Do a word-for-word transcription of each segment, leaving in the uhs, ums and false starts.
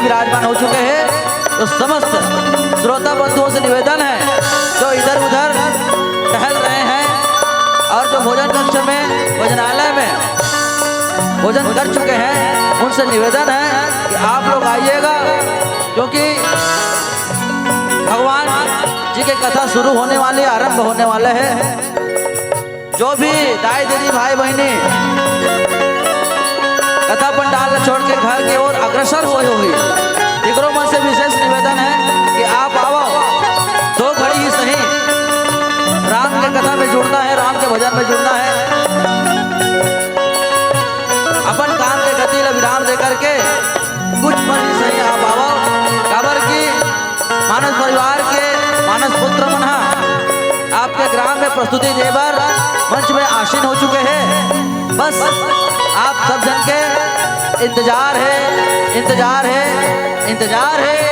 विराजमान हो चुके हैं। तो समस्त श्रोता बंधुओं से निवेदन है, जो इधर उधर टहल रहे हैं और जो भोजन कक्ष में, भोजनालय में भोजन कर चुके हैं, उनसे निवेदन है कि आप लोग आइएगा, क्योंकि भगवान जी के कथा शुरू होने वाली, आरंभ होने वाले हैं। जो भी दाई दीदी भाई बहिनी कथा पंडाल छोड़ के घर के ओर अग्रसर हुए होगी, तिकरो मन से विशेष निवेदन है कि आप आओ, दो घड़ी ही सही राम के कथा में जुड़ना है, राम के भजन में जुड़ना है। अपन काम के गति ला विराम दे करके कुछ पल ही सही आप आओ, काबर कि मानस परिवार के मानस पुत्र मन ह आपके ग्राम में प्रस्तुति दे बर मंच में आसीन हो चुके हैं। बस आप सब झन के इंतजार है, इंतजार है, इंतजार है।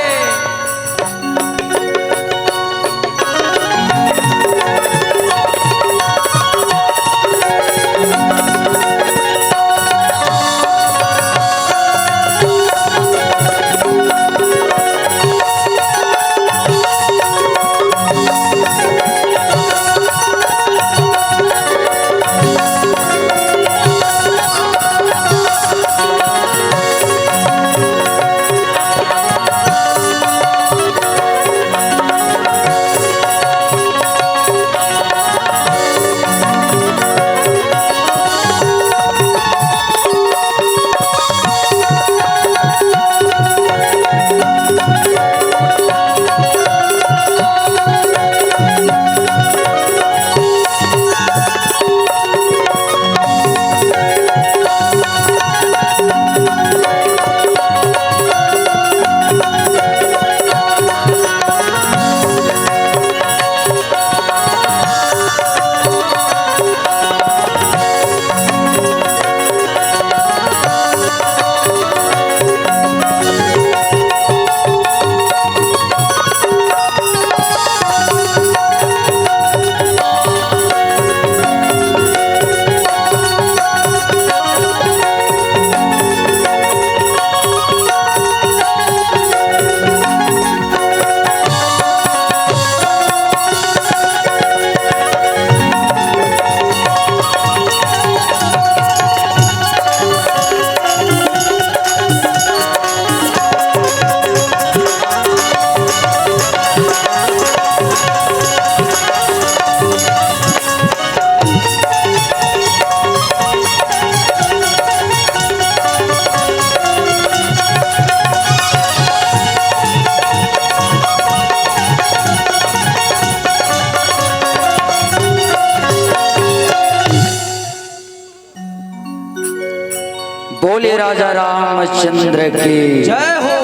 बोले राजा रामचंद्र की। जय हो।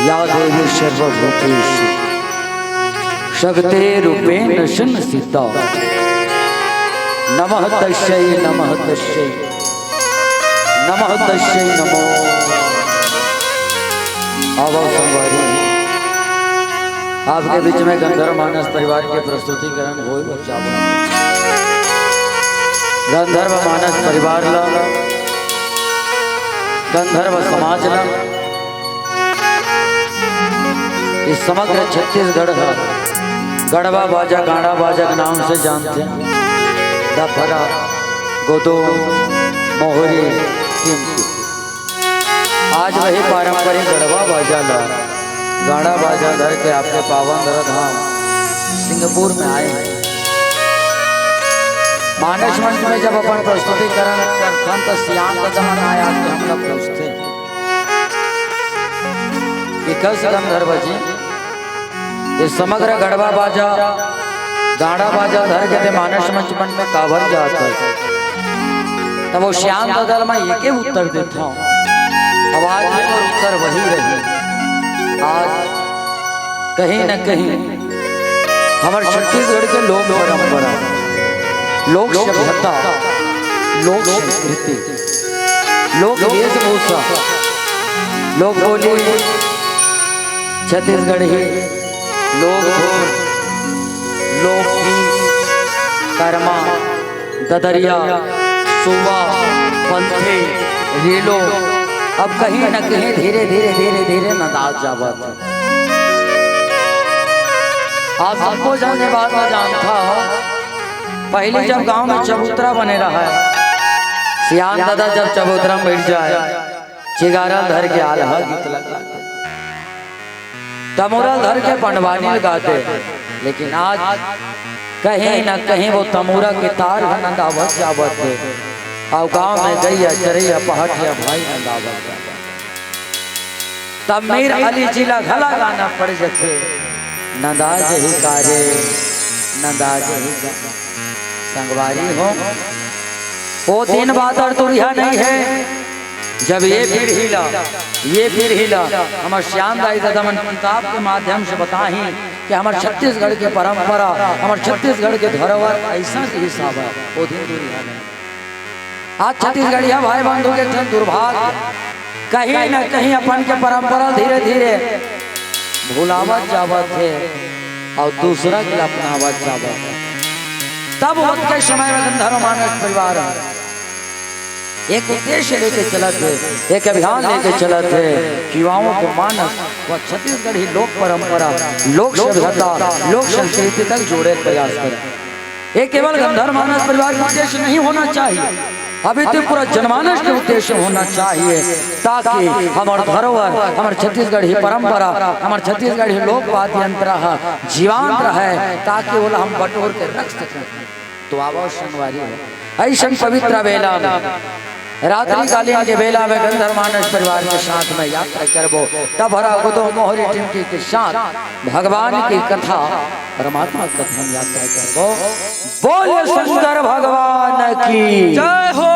या देवी सर्वभूतेषु शक्ति रूपेण संस्थिता। नमः तस्यै, नमः तस्यै, नमः तस्यै नमो। आओ संगवारी, आपके बीच में गंधर्व मानस परिवार के प्रस्तुतिकरण होय बर जावत। गंधर्व मानस परिवार ला, गंधर्व समाज ला, ये समग्र छत्तीसगढ़ ह गड़वा बाजा, गाड़ा बाजा के नाम से जानथे। डफरा, गोदो, मोहरी, टिमकी। आज वही पारंपरिक गड़वा बाजा ला, गाड़ा बाजा धर के आपके पावन धरा धाम सिंहपुर में आए हैं। मानस मंच में जब अपन प्रस्तुतिकरण करथन, तो सियान ददा मन आया के हमला पूछथे कि कस गंधर्व जी, ये समग्र गड़वा बाजा, गाड़ा बाजा धर के ते मानस मंच मन में काबर जात हस? तब वो श्याम ददा ल मैं एके उत्तर देथंव, अब आज भी मोर उत्तर वही रही। आज कहीं न कहीं हमर छत्तीसगढ़ के लोक परंपरा, लोक सभ्यता, लोक संस्कृति, लोक वेशभूषा, लोक बोली, छत्तीसगढ़ी, लोक धुन, लोकगीत, करमा, ददरिया, सुबह, पंथी, रीलो, अब कहीं न कहीं धीरे धीरे धीरे धीरे नंदात जावत हे। आप सबो झन ये बात ला जानथा हो, पहली जब गांव में चबूतरा बने रहय, सियान दादा जब चबूतरा में बैठ जाय, चिगारा धर के आल्हा गीत लगा दे, तमूरा धर के पंडवानी लगा दे, लेकिन आज कहीं न कहीं वो तमूरा के तार ह नंदावत जावत हे। अउ गांव में गइया चरइया पहाटिया भाई नंदावत जावत हे। तब मीर अली जी ला घला गाना पड़ जथे, नंदा जही कारे, नंदा जही का। संगवारी हो, वो दिन बादर दुरिहा नहीं हे, जब ये पीढ़ी ला, ये पीढ़ी ला हमर श्याम दाई ददा मन किताब के माध्यम से बताही कि हमर छत्तीसगढ़ के परंपरा, हमर छत्तीसगढ़ के धरोहर अइसा के हिसाब हे, वो दिन दुरिहा नहीं। आज छत्तीसगढ़िया भाई बंधु के एक ठन दुर्भाग्य, कहीं न कहीं अपन के परंपरा धीरे धीरे भुलावत जावत हे अउ दूसरा के अपनावत जावत हे। तब वक्त के समय में गंधर्व मानस परिवार ह एक उद्देश्य लेके चलत हे, एक अभियान लेके चलत हे कि युवाओं को मानस व छत्तीसगढ़ी लोक परंपरा, लोक सभ्यता, लोक संस्कृति तक जोड़े के प्रयास करे। ये केवल गंधर्व मानस परिवार का उद्देश्य नहीं होना चाहिए, अभी तो पूरा जनमानस के उद्देश्य होना चाहिए, ताकि हमर धरोहर, हमर छत्तीसगढ़ी परंपरा, हमर छत्तीसगढ़ी लोक वाद्य यंत्र ह जीवंत रहे, ताकि ओला हम बटोर के रख सकें। तो आवो संगवारी हो, अइसन पवित्र बेला में, रात्रिकालीन के बेला में गंधर्व मानस परिवार के साथ में यात्रा करबो। डभरा गुदो मोहरी टिमकी के साथ भगवान की कथा, परमात्मा कथा में यात्रा करबो। बोल शंकर भगवान की। जय हो।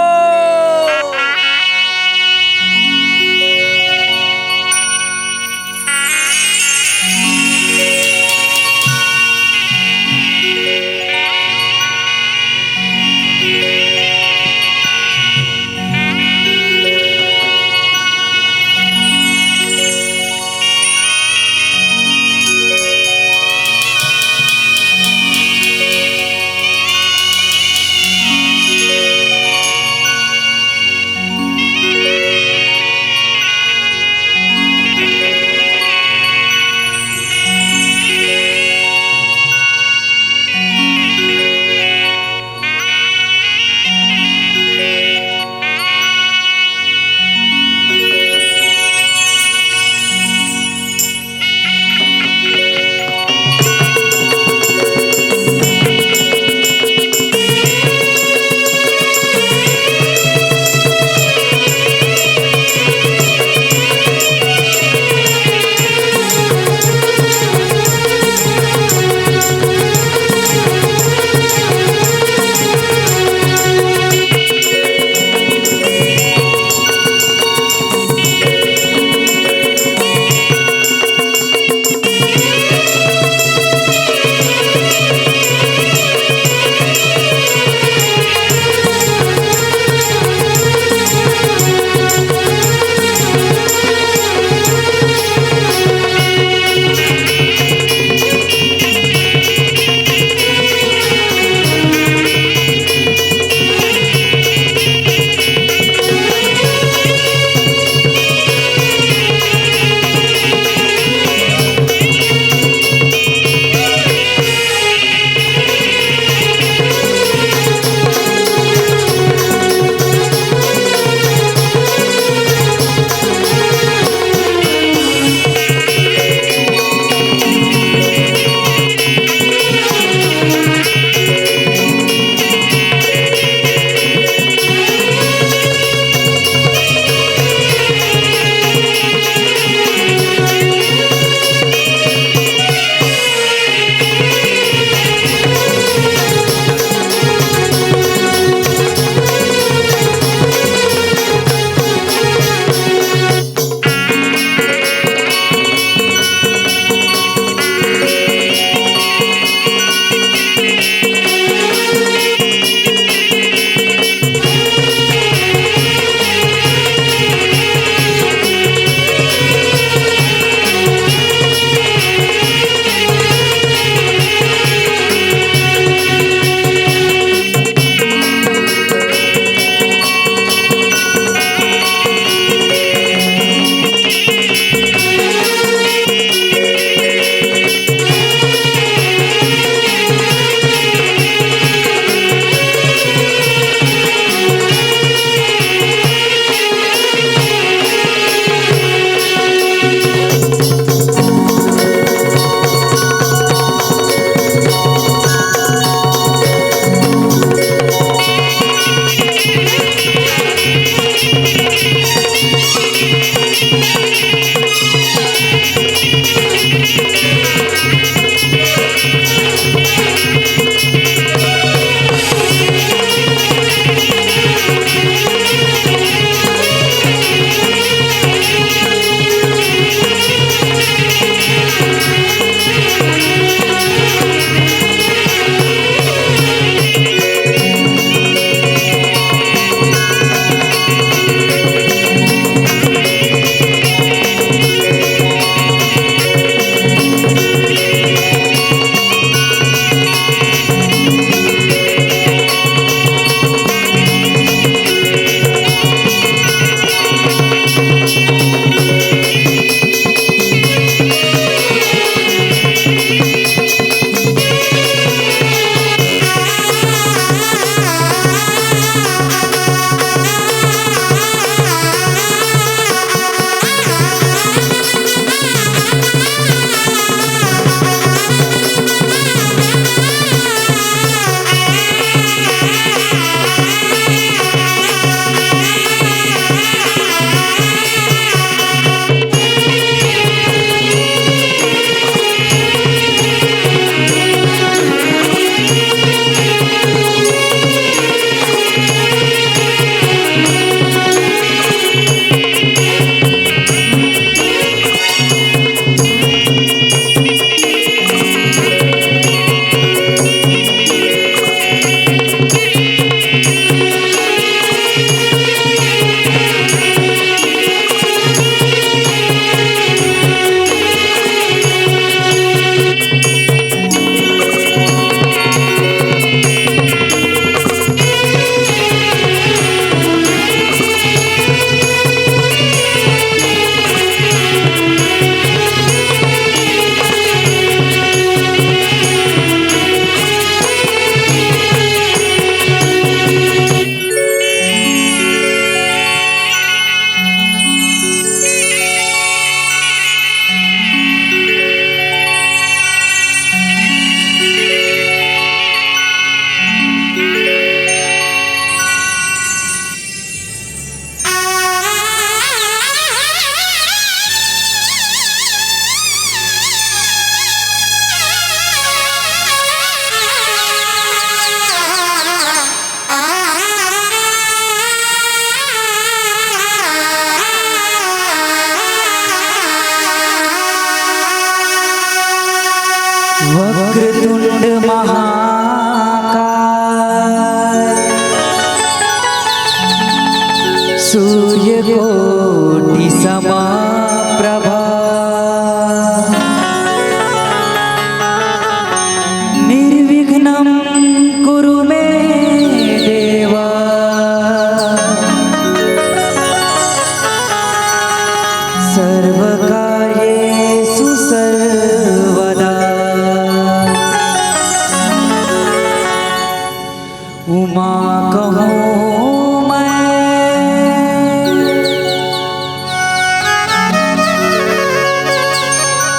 महाकाय, सूर्यकोटि समाप्रभा, निर्विघ्नं कुरु मे देवा। सर्वकार्येषु सर्वदा। उमा कहूँ मैं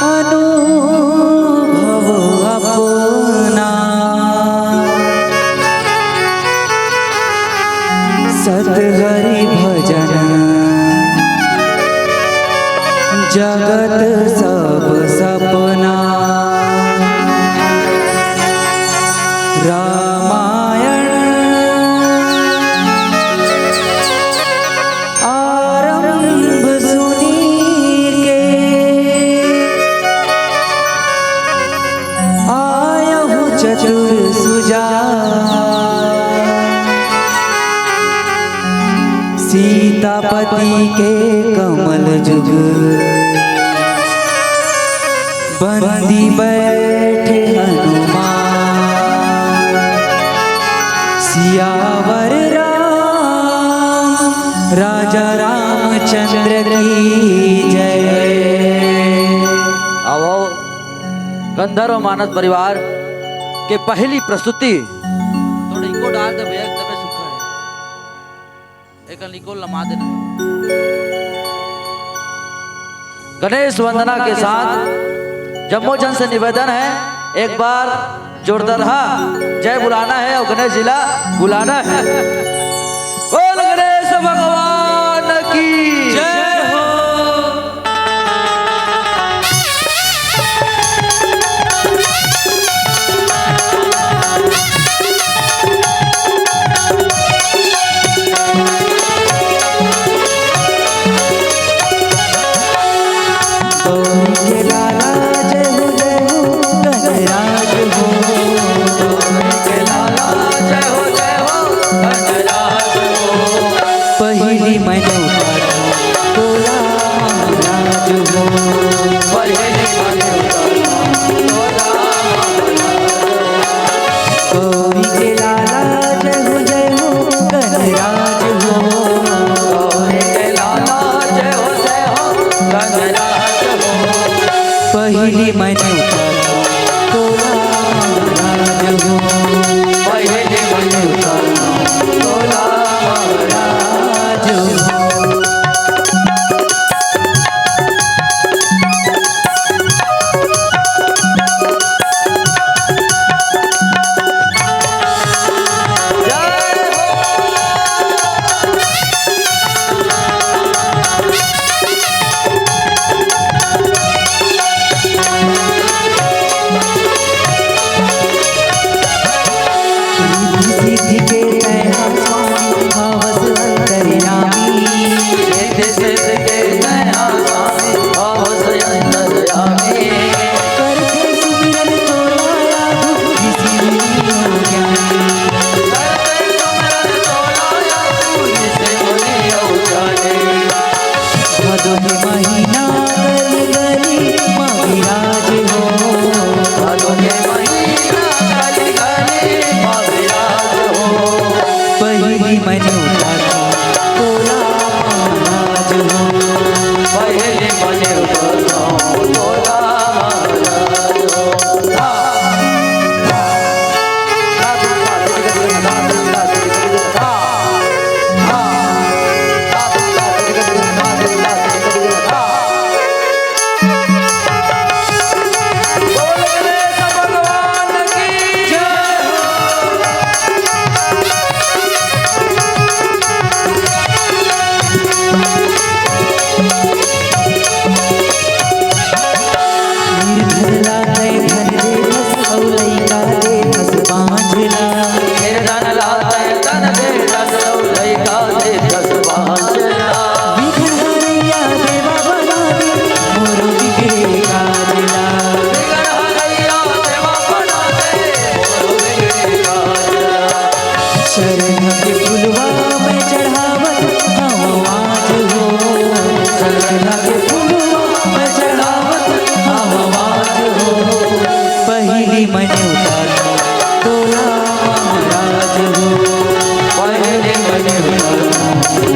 अनुभव अपना। सत हरि भजन जगत सब सपना। रामायण आरंभ सुनी के आयहु चतुर सुजान। सीतापति के कमल जुग बंदी बैठे हनुमान। सियावर राम राजा रामचंद्र की जय। आओ, गंधर्व मानस परिवार के पहली प्रस्तुति। थोड़ा इको डाल दे भैया, एकदम सूखा है। एक इको लमा देना। गणेश वंदना के साथ जम्मो जन से निवेदन है, एक बार जोरदार हा जय बुलाना है और गणेश जी ला बुलाना है। बोल गणेश भगवान की जय हो। गौरी के लाला जय हो, जय हो, गणराज हो। गौरी के लाला जय हो, जय हो, गणराज हो। पहिली मनौता तोला महाराज हो। पहिली मनौता तोला महाराज हो। गौरी के लाला जय हो, जय हो, गणराज हो। गौरी के लाला जय हो, जय हो, गणराज हो। पहिली मनौता तोला महाराज हो। पहिली मनौता तोला महाराज हो। रिद्धि सिद्धि के तैं हा स्वामी, भवस अंतर्यामी। रिद्धि सिद्धि के तैं हा स्वामी, भवस अंतर्यामी। करते सुमिरन तोला आगू, ऋषि मुनि अउ ज्ञानी। करते सुमिरन तोला आगू, ऋषि मुनि अउ ज्ञानी। भादो के महीना गली गली मा विराज हो। भादो के महीना गली गली मा विराज हो। पहिली मनौता तोला महाराज हो। पहिली मनौता तोला महाराज हो।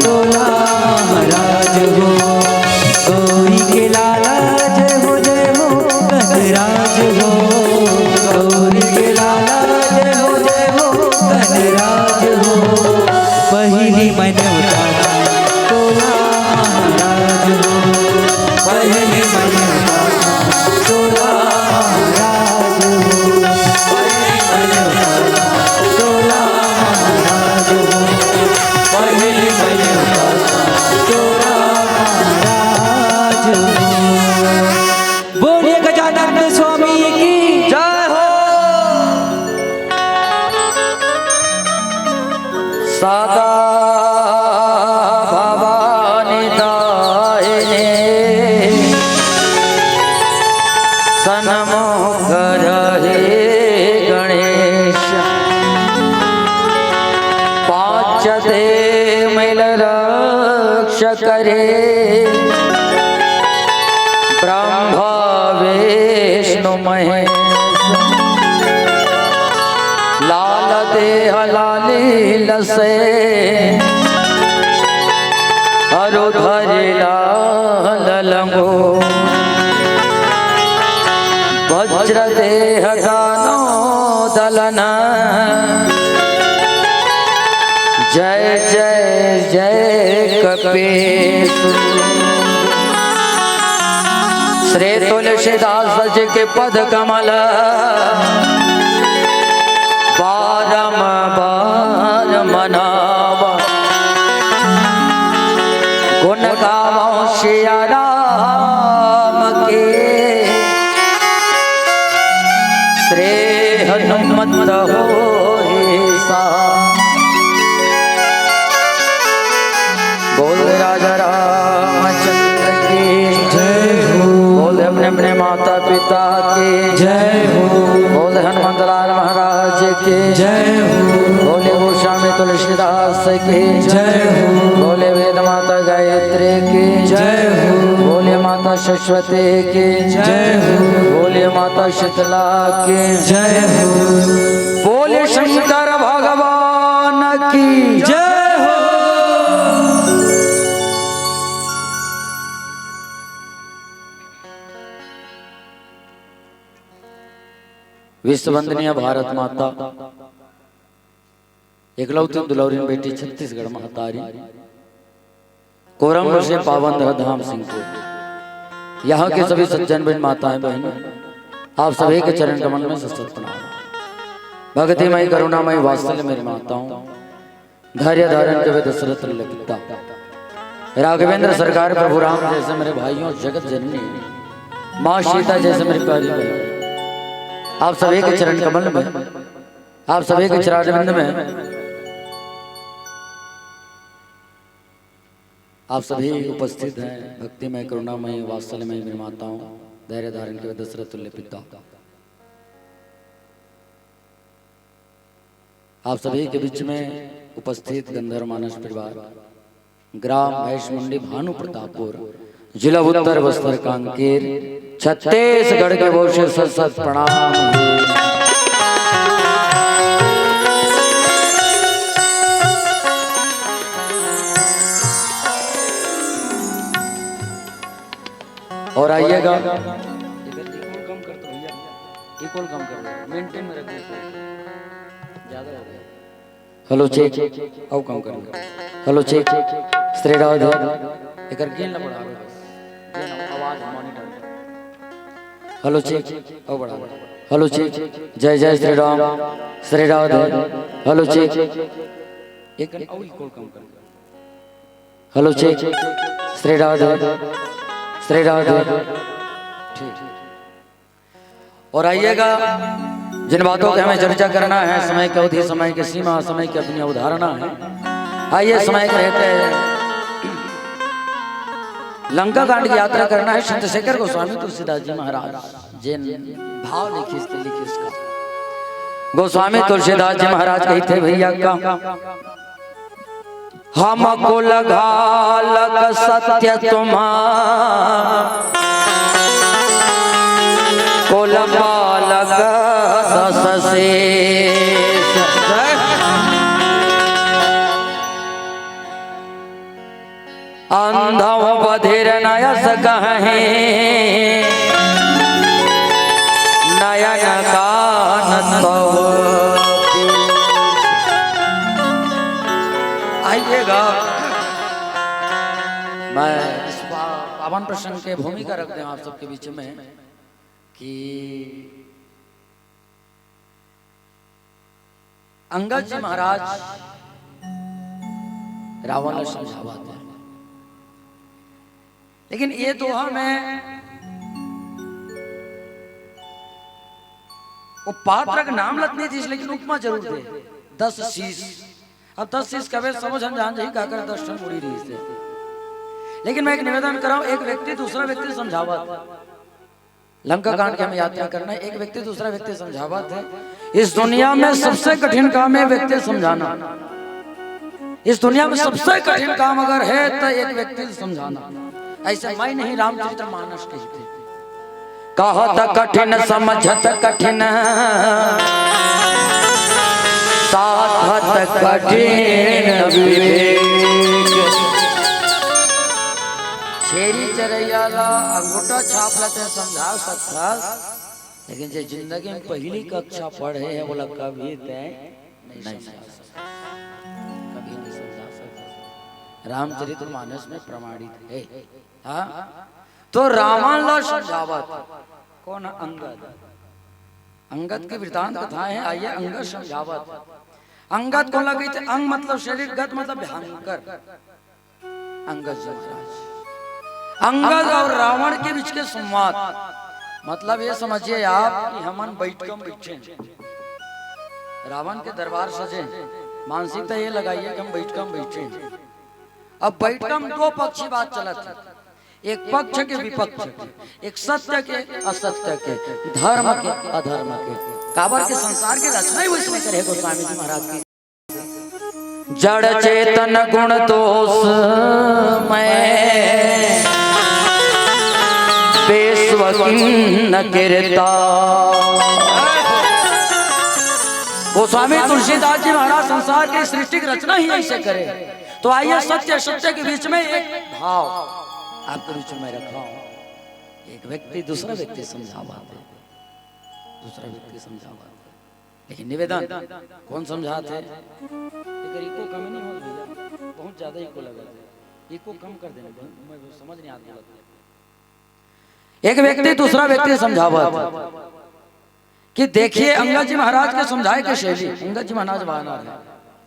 तोला महाराज हो, गौरी के लाला जय हो, जय हो गणराज हो, गौरी के लाला जय हो, जय हो गणराज हो। पहिली मैं नेवता तोला महाराज हो, पहिली मैं नेवता तोला महाराज हो, पहिली मैं नेवता तोला महाराज हो, पहिली मैं नेवता तोला महाराज हो। बोलिए गजानंद स्वामी की जय हो। सदा भवानी दायिनी सन्मुख रहे गणेश। पाँच दे मिल रक्ष करे ब्रह्मा विष्णु महेश। लाल देह लालील से अरु धरि लाल लंगो। वज्र देह दानो दलन। जय जय जय कपीस। श्री तुलसीदास जी के पद कमल बारंबार मनावा। गुण गावो सिया राम के, श्री हनुमत होई सा। बोल राजा रामचंद्र की जय हो। बोल अपने अपने माता पिता की जय हो। बोल हनुमंत लाल महाराज की जय हो। बोले गोस्वामी तुलसीदास की जय हो। बोले वेद माता गायत्री की जय हो। बोले माता सरस्वती की जय हो। बोले माता शीतला की जय हो। बोले शंकर भगवान की जय हो। विश्व वंदनीय भारत माता, एकलौती दुलौरिन बेटी छत्तीसगढ़ महतारी, कोरम से पावन धर धाम सिंहपुर। यहाँ के सभी सज्जन बहन, माताएं बहनों, आप सभी के चरण कमल में सत सत प्रणाम। भक्तिमय करुणामय वात्सल्य मेरी माताओं, धैर्य धारण के वे दशरथ ललिता, राघवेंद्र सरकार प्रभु राम जैसे मेरे भाइयों, जगत जननी माँ सीता जैसे मेरी प्यारी बहन, आप सभी के चरण कमल में, आप सभी के चरणारविंद में आप सभी उपस्थित हैं, भक्तिमय, करुणामय, वात्सल्यमय मेरी माताओं, धैर्य धारण के वे दशरथ तुल्य पिता। आप सभी के बीच में उपस्थित गंधर्व मानस परिवार, ग्राम भैंसमुंडी, भानु प्रतापपुर, जिला उत्तर बस्तर कांकेर, छत्तीसगढ़ के ओर से सत सत प्रणाम। और आइएगा, एक और कम कर दो भैया, एक और कम कर दो, मेंटेन में रख दो, ज्यादा हो गया। हेलो चेक, आओ काम करना। Hello cheque, Shri Radhe. एकर गेन ला बढ़ावे बस। गेन, आवाज मॉनिटर। हेलो चेक, आओ बढ़ावे। हेलो चेक, जय जय श्री राम, श्री राधे। हेलो चेक, एक और इक्वल काम करना। Hello cheque, Shri Radhe, Shri Radhe. ठीक। और आइएगा, जिन बातों की हमें चर्चा करना है, समय की अवधि, समय की सीमा, समय की अपनी अवधारणा है। आइए, समय के रहते हैं लंका कांड की यात्रा करना है। चंद्रशेखर गोस्वामी तुलसीदास जी महाराज जिन भाव लिखिस ते लिखिस का। गोस्वामी तुलसीदास जी महाराज कहिथे भैया का, हम कुल घालक सत्य तुम, कुल पालक दस शीश। अंधव बधिर नयस कहहीं नयन कान तव। आइएगा, मैं इस पा-, पावन प्रसंग के भूमिका रख दें आप सबके बीच में कि अंगद जी महाराज रावण ला समझावत हे, लेकिन ये दोहा में वो पात्र के नाम ल त नइ दिस, लेकिन उपमा जरूर दे, दस शीश। अब दस शीश कबे समझ हम जान जाही, काकर दस ठन मुड़ी रहिस हे। लेकिन मैं एक निवेदन करंव, एक व्यक्ति दूसरा व्यक्ति समझावत, लंका कांड के हम यात्रा करना हे, एक व्यक्ति दूसरा व्यक्ति समझावत हे। इस दुनिया में सबसे कठिन काम हे व्यक्ति समझाना। इस दुनिया में सबसे कठिन काम अगर हे त एक व्यक्ति समझाना। अइसे मैं नहीं, रामचरित मानस कहिथे, कहत कठिन समझत कठिन, साधत कठिन विवेक। छेरी चरइया ला अंगूठा छाप ल ते समझा सकथस, लेकिन जे जिंदगी में पहली कक्षा पढ़े हे, ओला कभी ते नहीं समझा सकथस, कभी नहीं समझा सकथस। रामचरित मानस में प्रमाणित हे। हाँ, तो रावण ला समझावत कोन? अंगद। अंगद के वृत्तांत कथा हे, आइए, अंगद समझावत। अंगद कोन ला कहिथे? अंग मतलब शरीर, गद मतलब भयंकर। अंगद जी महाराज, अंगद और रावण के बीच के संवाद, मतलब ये समझिए आप कि हमन बैठका म बइठे हन, रावण के दरबार सजे, मानसिकता ये लगाइए कि हम बैठका म बइठे हन। अब बैठका म दो पक्षी बात चलत हे, एक पक्ष के विपक्ष के, एक सत्य के असत्य के, धर्म के अधर्म के। काबर के संसार के रचना ही वइसने करे हे गोस्वामी जी महाराज की। जड़ चेतन गुण दोष मैं, विश्व किन्न कीर्ता। गोस्वामी तुलसीदास जी महाराज संसार के सृष्टि की रचना ही अइसे करे। तो आइए, सत्य सत्य के बीच में एक भाव आपके बीच में रखा हूं। एक व्यक्ति दूसरा व्यक्ति समझावत हे, दूसरा व्यक्ति समझावत हे। लेकिन निवेदन, कोन समझात हे? एकर इको कम नहीं हो भैया, बहुत ज्यादा इको लगत हे। इको कम कर देना, मैं समझ नहीं आता। एक व्यक्ति दूसरा व्यक्ति समझावत कि देखिए अंगद जी महाराज के समझाए के शैली, अंगद जी महाराज वानर हे,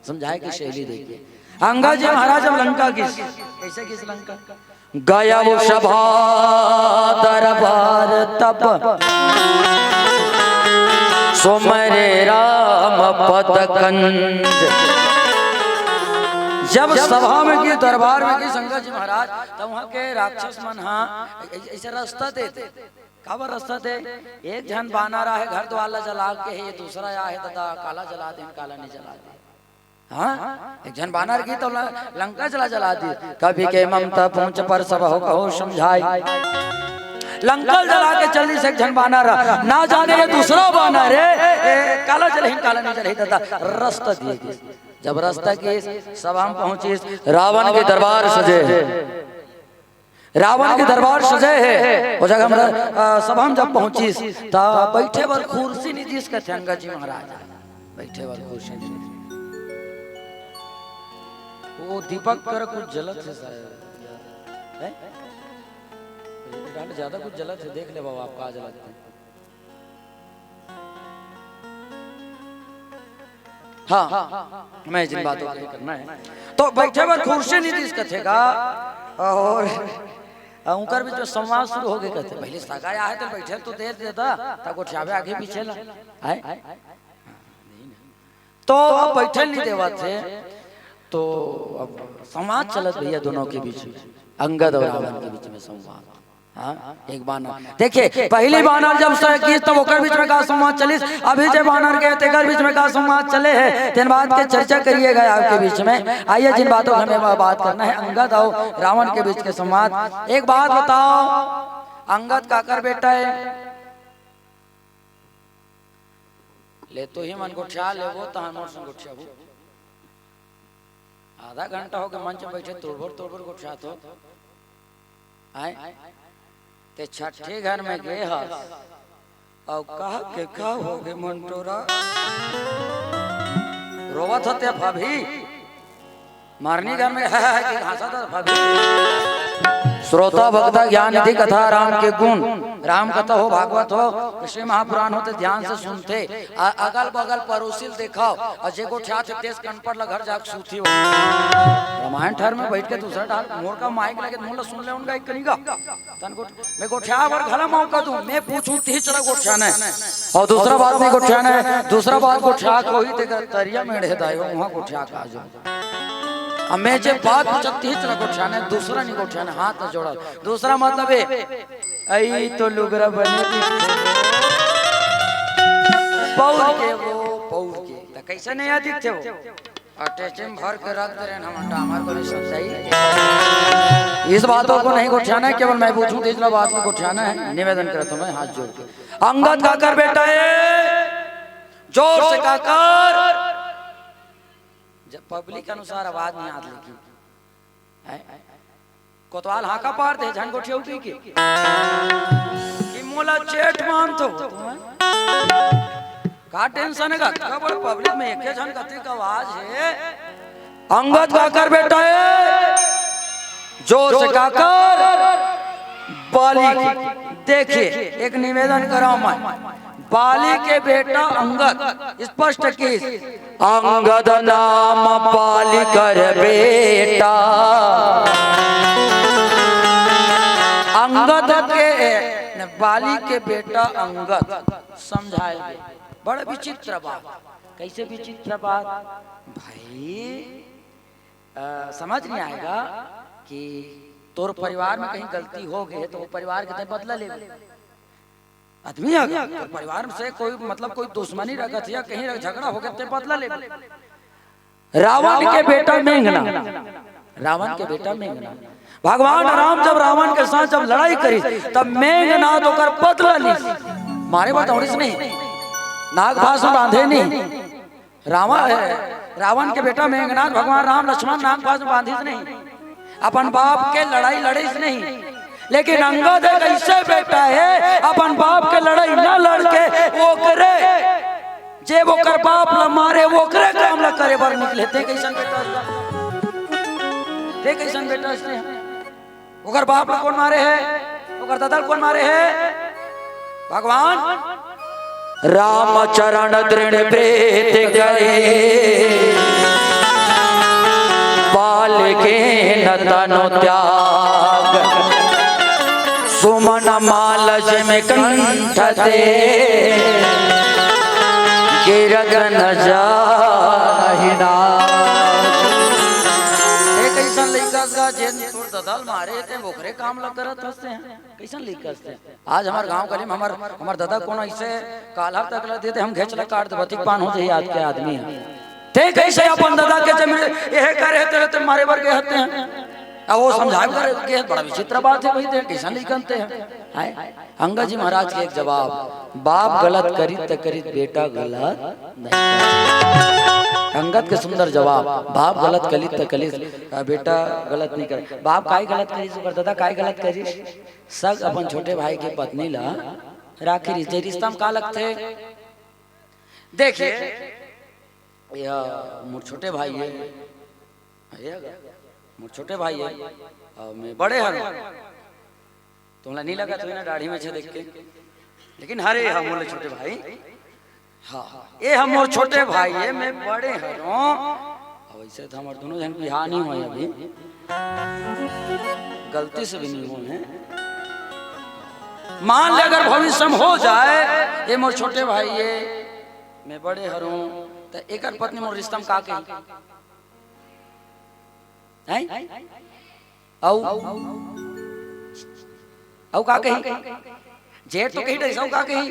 समझाए के शैली देखिए। अंगद जी महाराज अब लंका गिस, कइसे गिस लंका? गया वो सभा दरबार तब, सुमरे राम पद कंज। जब सभा में गिस, दरबार में गिस अंगद जी महाराज, तब वहां के राक्षस मन हा अइसे रस्ता देथे। काबर रस्ता दे? एक झन बानर आहे, घर द्वार ला जला के हे, दूसरा आहे, ददा, काला जला दे, काला नहीं जला दे। हाँ, एक झन बानर गिस तो ल-, लंका जला, जला दिस। कवि के ममता पूछ पर सब हो कहो समझाई। लंका जला के चलिस एक झन बानर, ना जाने ये दूसरा बानर हे, ए, काला जलही, काला नहीं जलही, ददा, रस्ता दिए गिस। जब रस्ता गिस, सभा म पहुंचिस, रावण के दरबार सजे हे। रावण के दरबार सजे हे, वो जगह हमरा, अ, सभा म जब पहुंचिस, त बइठे बर कुर्सी नइ दिस कथे अंगद जी महाराज। बइठे बर कुर्सी नइ दिस। वो दीपक कर कुछ जलत हे शायद। हैं? ज्यादा कुछ जलत हे, देख ले बाबा, आप का जलत हे। हाँ, मैं जिन बातों को करना है, तो बइठे बर कुर्सी नइ दिस कथे गा, और उंकर बीच में संवाद शुरू हो गे कथे, पहले सगा आहे त बइठे ल तो दे देता, त गोठियावे आगे पीछे ला, आय? तो अब बइठे ल नइ देवत हे, तो अब संवाद चलत भैया दोनों के बीच में, अंगद और रावण के बीच में संवाद। हाँ, एक बानर। देखिए, पहली बानर जब से गिस, तब ओकर बीच में का संवाद चलिस, अभी जे बानर गे, तेकर बीच में का संवाद चले हे, तेन बात के चर्चा करिएगा आपके बीच में। आइए, जिन बातों को हमें बा-, बात करना है, अंगद और रावण के बीच के संवाद। एक बात बताओ, अंगद काकर बेटा है? ले तो ही मन गोठिया लेबो, तहन मोर संग गोठियाबो। आधा घंटा होगे मंच में बैठे, तुड़बुड़ तुड़बुड़ गोठियात हो। आय, ते छट्ठी घर में गे हस, अउ कहा के का होगे मंटोरा? रोवत हते भाभी, मरनी घर में कि हंसत हते भाभी। श्रोता भक्ता ज्ञान निधि कथा राम के गुण, राम कथा हो, भागवत हो, कृष्ण महापुराण हो, ते ध्यान से सुनथे। अगल बगल पड़ोसी ल देखाव, अउ जे गोठियाथे तेस कनपट ल घर जाके सूती हो। रामायण ठर में बैठ के दूसरा डाल, मोर का माइक लगे, मोर ला सुन ले उनका एक कनिका। तन गोठ-, मैं गोठिया बर घला मौका दूं, मैं पूछूं तीसरा गोठियाना हे। अउ दूसरा बात नहीं गोठियाना हे, दूसरा बात गोठिया कोई देगा, तरिया में ढेदाई हो, वहां गोठिया का जो। अब मैं जे बात पूछा तीसरा गोठियाना हे, दूसरा नहीं गोठियाना हे, हाथ न जोड़ा। दूसरा मतलब ए, अई तो लुगरा बने दिखथे। पौर के वो, पौर के। त कैसे नहीं आ दिखथे वो? अटैची में भर के रख दे रहे हैं हम, अंडा हमारे को नहीं समझाई। इस बातों को नहीं गोठियाना हे, केवल मैं पूछूं, तीसरा बात को गोठियाना हे, निवेदन करता हूं मैं हाथ जोड़ के। अंगद काकर बेटा हे, जोर से काकर। जब पब्लिक अनुसार आवाज नहीं आत, लेकिन हैं? कोतवाल हाका पार दे, झन गोठियाहू कहिके। कि मोला जेठ मानथो। का टेंशन हे गा? का बड़ पब्लिक में एके झन कतिक आवाज हे। अंगद काकर बेटा हे, जोर से काकर, बाली के। देखिए, एक निवेदन कराओ मैं, बाली के बेटा अंगद, स्पष्ट किहिस, अंगद नाम बाली कर बेटा। अंगद के, बाली के बेटा अंगद समझाए गे। बड़ा विचित्र बात। कैसे विचित्र बात? भाई, अ, समझ नहीं आएगा कि तोर परिवार में कहीं गलती हो गई है तो वो परिवार के तय बदला ले। आदमी आ गया, तोर परिवार से कोई, मतलब, कोई दुश्मनी रखत या कहीं रख-, झगड़ा हो गया, ते बदला ले। रावण के बेटा मेघनाथ, रावण के बेटा मेघनाथ, भगवान राम जब रावण के साथ जब लड़ाई करी, तब मेघनाथ ओकर बदला ली। मारे बतौड़ीस नहीं, नाग फांस में बांधे नहीं। रावण, रावण के बेटा मेघनाथ, भगवान राम लक्ष्मण नाग फांस में बांधिस नहीं, अपन बाप के लड़ाई लड़ीस नहीं। लेकिन अंगद एक ऐसे बेटा हे, अपन बाप के लड़ाई न लड़ के ओकरे, जे ओकर बाप ला मारे, ओकरे काम ला करे बर निकले। ते कैसन बेटा हस? ते कैसन बेटा हस? ओकर बाप ला कोन मारे हे? ओकर ददा ल कोन मारे हे? भगवान। रामचरण दृढ़ प्रीत करे, बाल के न तनु त्याग। सुमन मालज में कंठ दे, गिरत न जाहि नाग। ए, कैसन लइका गा, जेन तोर ददा ल मारे हे, ते ओकरे काम ल करत हस ते। कैसन लइका हस ते? आज हमर गांव गली में हमर, हमर ददा कोनो ऐसे कालर तक ल देते, हम घेच ल काट देबो, ठीक पान हो जाही आज के आदमी ह। ते कैसे अपन ददा के जमीन एहे करे ते, ते मारे बर गे हते हैं। अब वो समझाए बर गे, बड़ा विचित्र बात हे भाई, ते कैसन लइका हस ते हैं? हैं? अंगद जी महाराज के एक जवाब, बाप गलत करित त करित, बेटा गलत नहीं करे। अंगद के सुंदर जवाब, बाप गलत करित त करित, बेटा गलत नहीं करे। बाप काय गलत करिस, ओकर ददा काय गलत करिस? सग अपन छोटे भाई के पत्नी ला राखी रिस-, जे रिश्ता में का लगथे? देखिए, यह मोर छोटे भाई हे, ये मोर छोटे भाई हे, अउ मैं बड़े हरंव। तुमला नहीं लगत होही ना दाढ़ी में छे देख के, लेकिन हरे हा मोर ले छोटे भाई। हाँ, ये हा मोर छोटे भाई हे, मैं बड़े हरंव। अब ऐसे तो हमर दोनों झन बिहाव नहीं होय अभी, गलती से भी नहीं होय हे। मान ले अगर भविष्य में हो जाए, ये मोर छोटे भाई हे, मैं बड़े हरंव, त एकर पत्नी मोर रिश्ता में का कही? हैं? अउ, अउ का कही? जेठ तो कही, अउ का कही?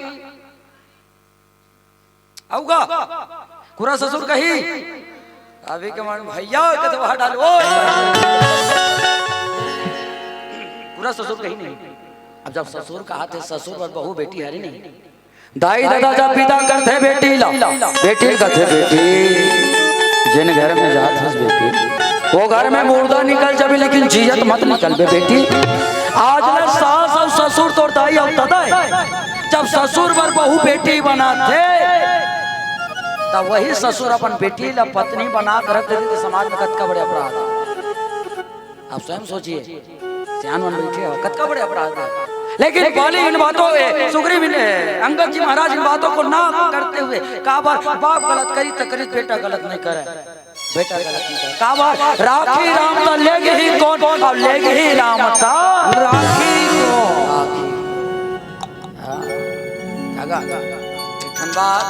अउ का? खुरा ससुर कही? अभी के मन भैया के तो वहां डालो। खुरा ससुर कही नहीं। अब जब ससुर कहाथे, ससुर बर बहू बेटी हरे नहीं। दाई ददा जब विदा करथे बेटी ला, बेटी ल कथे, "बेटी, जेन घर में जात हस बेटी, वो घर में मुर्दा निकल जाबे, लेकिन जियत मत निकलबे बेटी। आज ले सास अउ ससुर तोर दाई अउ ददा हे। जब ससुर बर बहू बेटी बनाथे, तब वही ससुर अपन बेटी ला पत्नी बना के रख देथे, तो समाज में कतका बड़े अपराध हे। आप स्वयं सोचिए, सियान मन बैठे हो, कतका बड़े अपराध हे। लेकिन बलि इन बातों, ए, सुग्रीव इन, ए, अंगद जी महाराज इन बातों को ना करते हुए, काबर, बाप गलत करी त करी, बेटा गलत नहीं करे। बेटा गलत नहीं करे। काबर, राखी राम त लेगही कोन, अउ लेगही राम त राखी कोन। हाँ। धागा। एक ठन बात,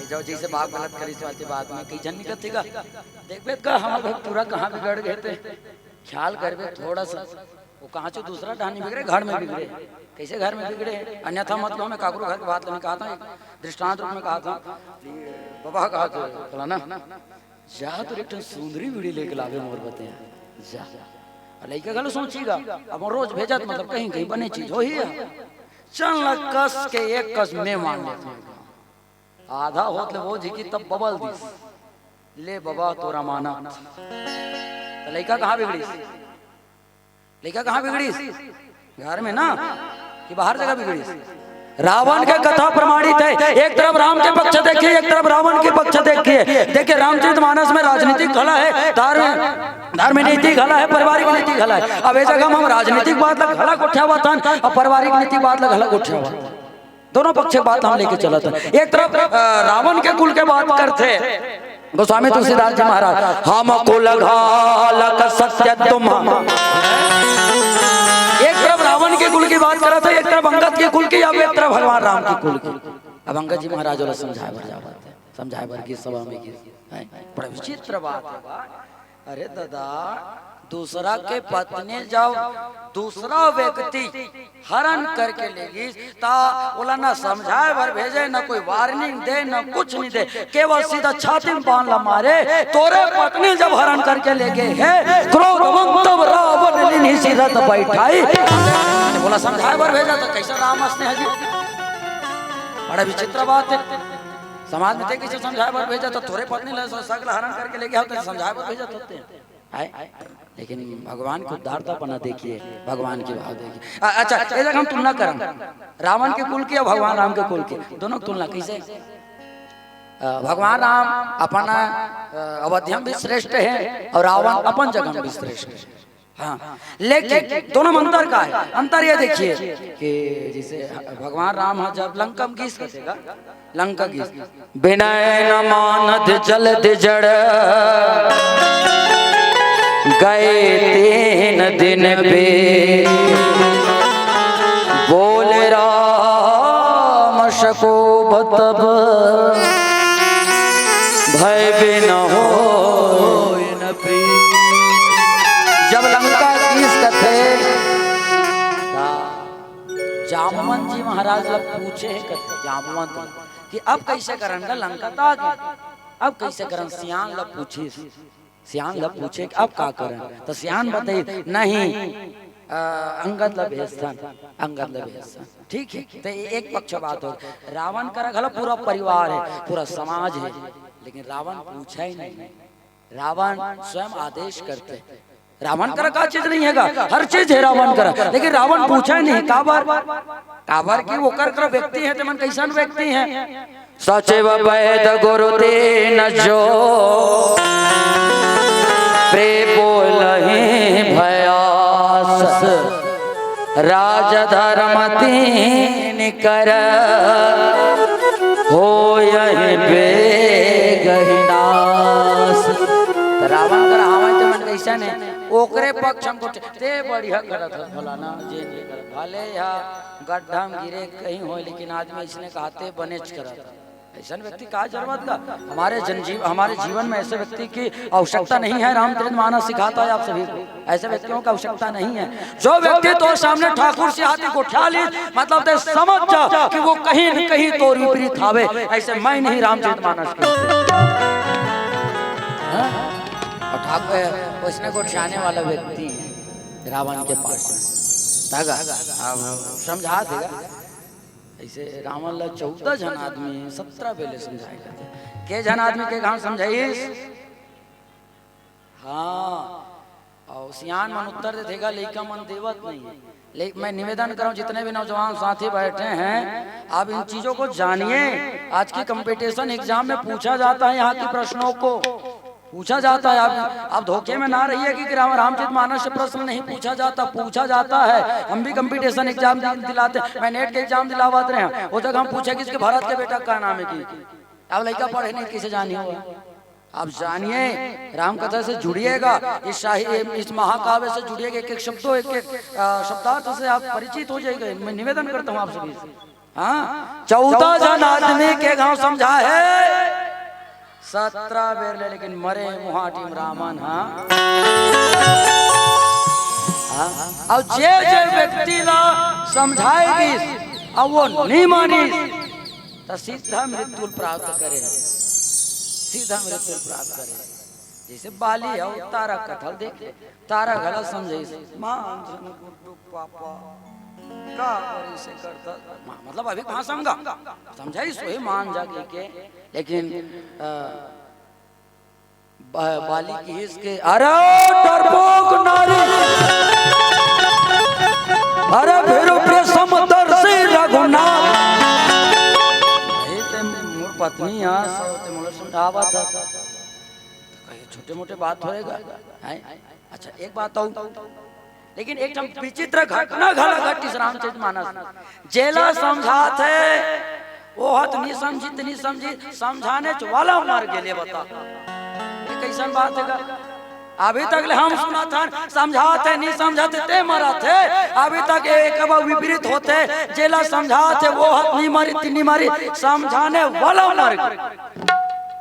ये जो जैसे बाप गलत करी, इस वाली बात में कई झन निकलथे गा। देखबे त का, हमर घर पूरा कहाँ बिगड़ गए थे। ख्याल करबे थोड़ा सा, वो कहाँ चो दूसरा डहानी बिगड़े, घर में बिगड़े। कैसे घर में बिगड़े? अन्यथा मतलब मैं काकरो घर के बात नहीं कहा था, एक दृष्टांत रूप में कहा था। बबा कहा था, बोला ना, जा तो एक ठन सुंदरी बीड़ी लेके लावे मोर बते, जा। अउ लइका घलो सोची गा, अब रोज भेजत मतलब कहीं कहीं बने चीज होही हे। चल न कस के एक कस में मान लेते हैं। आधा होत ले वो झिकी तब बबल दिस, ले बबा तोर अमानत। त लइका कहाँ बिगड़िस? लइका कहाँ बिगड़िस? घर में ना, कि बाहर जगह बिगड़िस? रावण के कथा प्रमाणित हे, एक तरफ राम के पक्ष देखिए, एक तरफ रावण के पक्ष देखिए। देखिए, रामचरित मानस में राजनीतिक घला हे, धार्मिक, धार्मिक नीति घला हे, पारिवारिक नीति घला हे। अब ए जगह में हम राजनीतिक बात ला घला गोठियावत हन, अउ पारिवारिक नीति बात ला घला गोठियावत हन। दोनों पक्ष के बात हम लेके चलत हन। एक तरफ, अ, रावण के कुल के बात करथे गोस्वामी तुलसीदास जी महाराज, "हम कुल घालक सत्य तुम।" एक तरफ रावण के कुल की बात करत हे, एक तरफ अंगद के कुल की, अब एक तरफ भगवान राम के कुल की। अब अंगद जी महाराज वाला समझाए बर जावत हे, समझाए बर की सभा में की। हैं? बड़ा विचित्र बात हे बा। अरे ददा, दूसरा के पत्नी जब दूसरा व्यक्ति हरण करके ले गिस, त ओला न समझाए बर भेजे, न कोई warning दे, न कुछ नहीं दे, केवल सीधा छाती में बाण ला मारे। तोरे पत्नी जब हरण करके ले गे हे, क्रोधवंत तब रावण लीन्ही सिरत बैठाई। ओला समझाए बर भेजा त कैसे राम असने हजी? बड़ा विचित्र बात हे। समाज में ते किसी समझाए बर भेजा त तोरे पत्नी ला सगला हरण करके ले गे हो, त समझाए बर भेजा थोते। आय? लेकिन भगवान की उदारतापना देखिए, भगवान के भाव देखिए। अ-, अच्छा, ए जगह हम तुलना करन, रावण के कुल की अउ भगवान राम के कुल की, दोनों की तुलना कैसे? अ, भगवान राम अपन, अ, अवध्या में भी श्रेष्ठ हे अउ रावण अपन जगह में भी श्रेष्ठ हे। हाँ, लेकिन दोनों में अंतर का हे? अंतर ये देखिए कि जैसे भगवान राम ह जब लंका में गिस कथे गा, लंका गिस, बिनय न मानत जलदि जड़, गए तीन दिन बीत। बोले राम सकोप तब, भय बिन होय न प्रीत। जब लंका गिस कथे, जामवंत जी महाराज ला पूछे हे कथे, जामवंत कि अब कैसे करन गा, लंका त आ गे, अब कैसे करन? सियान ला पूछिस, सियान ला पूछे कि अब का करन? त सियान बताइस, नहीं, अ, अंगद ला भेजथन, अंगद ला भेजथन। ठीक हे, त एक पक्ष बात हो, रावण करा घला पूरा परिवार हे, पूरा समाज हे, लेकिन रावण पूछा ही नहीं। रावण स्वयं आदेश करथे। रावण करा का चीज नहीं हे गा, हर चीज हे रावण करा, लेकिन रावण पूछा ही नहीं। काबर? काबर कि ओकर करा व्यक्ति हे, ते मन कैसन व्यक्ति हे? सचिव वैद गुरु दीन जो, प्रे बोलहि भयास। राजधर्म तीन कर, होयहि बेगहि नास। त रावण करा हावय ते मन कइसन हे, ओकरे पक्ष हमको ते बढ़िया करत हस भला ना, जे जे करत भले या गड्ढा में गिरे कहीं होय, लेकिन आदमी इसने कहते बनेच करत। ऐसन व्यक्ति का जरूरत का? हमारे जनजीव-, हमारे जीवन में ऐसे व्यक्ति की आवश्यकता नहीं है। रामचरित मानस सिखाता है आप सभी को, ऐसे व्यक्तियों की आवश्यकता नहीं है। जो व्यक्ति तोर सामने ठाकुर से हाथी को ठा ली, मतलब ते समझ जा कि वो कहीं न कहीं तोर विपरीत हावे। ऐसे मैं नहीं रामचरित मानस के। हाँ? और ठाकुर उसने को ठियाने वाला व्यक्ति है रावण के पास। तगा, अब समझा देगा। ऐसे रावण ला चौदह झन आदमी सत्रह बेले समझाए करथे। के झन आदमी के गांव समझाइस? हाँ, अउ सियान मन उत्तर देथे गा, लइका मन देवत नहीं है। ले, मैं निवेदन करहूँ, जितने भी नौजवान साथी बैठे हैं, आप इन चीजों को जानिए। आज की कंपटीशन एग्जाम में पूछा जाता है यहाँ के प्रश्नों को, पूछा जाता है। आप, आप धोखे में ना रहिए कि राम, रामचरित मानस से प्रश्न नहीं पूछा जाता, पूछा जाता है। हम भी कंपटीशन एग्जाम दिलाते हैं, मैं नेट के एग्जाम दिलावत रहे हैं, वो जगह हम पूछे कि इसके भरत के बेटा का नाम है कि, अब लइका पढ़े नहीं, किसे जानी हो? आप जानिए, राम कथा से जुड़िएगा, इस शाही, इस महाकाव्य से जुड़िएगा, एक एक शब्दों, एक एक, अ, शब्दार्थ से आप परिचित हो जाएंगे। मैं निवेदन करता हूँ आप सभी से। हाँ, चौदह झन आदमी के घांव समझा हे, सत्रह बेर ले, लेकिन मरे मुहाटिम रावण। हाँ, हाँ? अउ जे जे व्यक्ति ला समझाय गिस, अउ वो नी मानिस, त सीधा मृत्यु प्राप्त करे, सीधा मृत्यु प्राप्त करे। जइसे बाली हे, तारा कथा ल देख, तारा घला समझाइस, मान झन गुड्डू पापा, का करिस करत, मतलब अभी कहाँ समझा, समझाइस वही मान जा के, के, लेकिन, अ, बा-, बाली किहिस के, "अरे डरपोक नारी, अरे भीरु प्रिय समदर्शी रघुनाथ।" "ए ते मोर पत्नी आस, ते मोला समझावत हस। कहिए छोटे मोटे बात होएगा, हैं?" अच्छा, एक बात अउ, लेकिन एक ठन विचित्र घटना घला घटिस रामचरित मानस में। जेला समझात हे, वो ह त नी समझी, त नी समझी, समझाने च वाला मर गेले, बता। ये कइसन बात हे गा? अभी तक ले हम सुनत हन, समझात हे, नी समझत हे, ते मरत हे। अभी तक एक बार विपरीत होत हे, जेला समझात हे, वो ह त नी मरी, त नी मरी, समझाने वाला मर गे।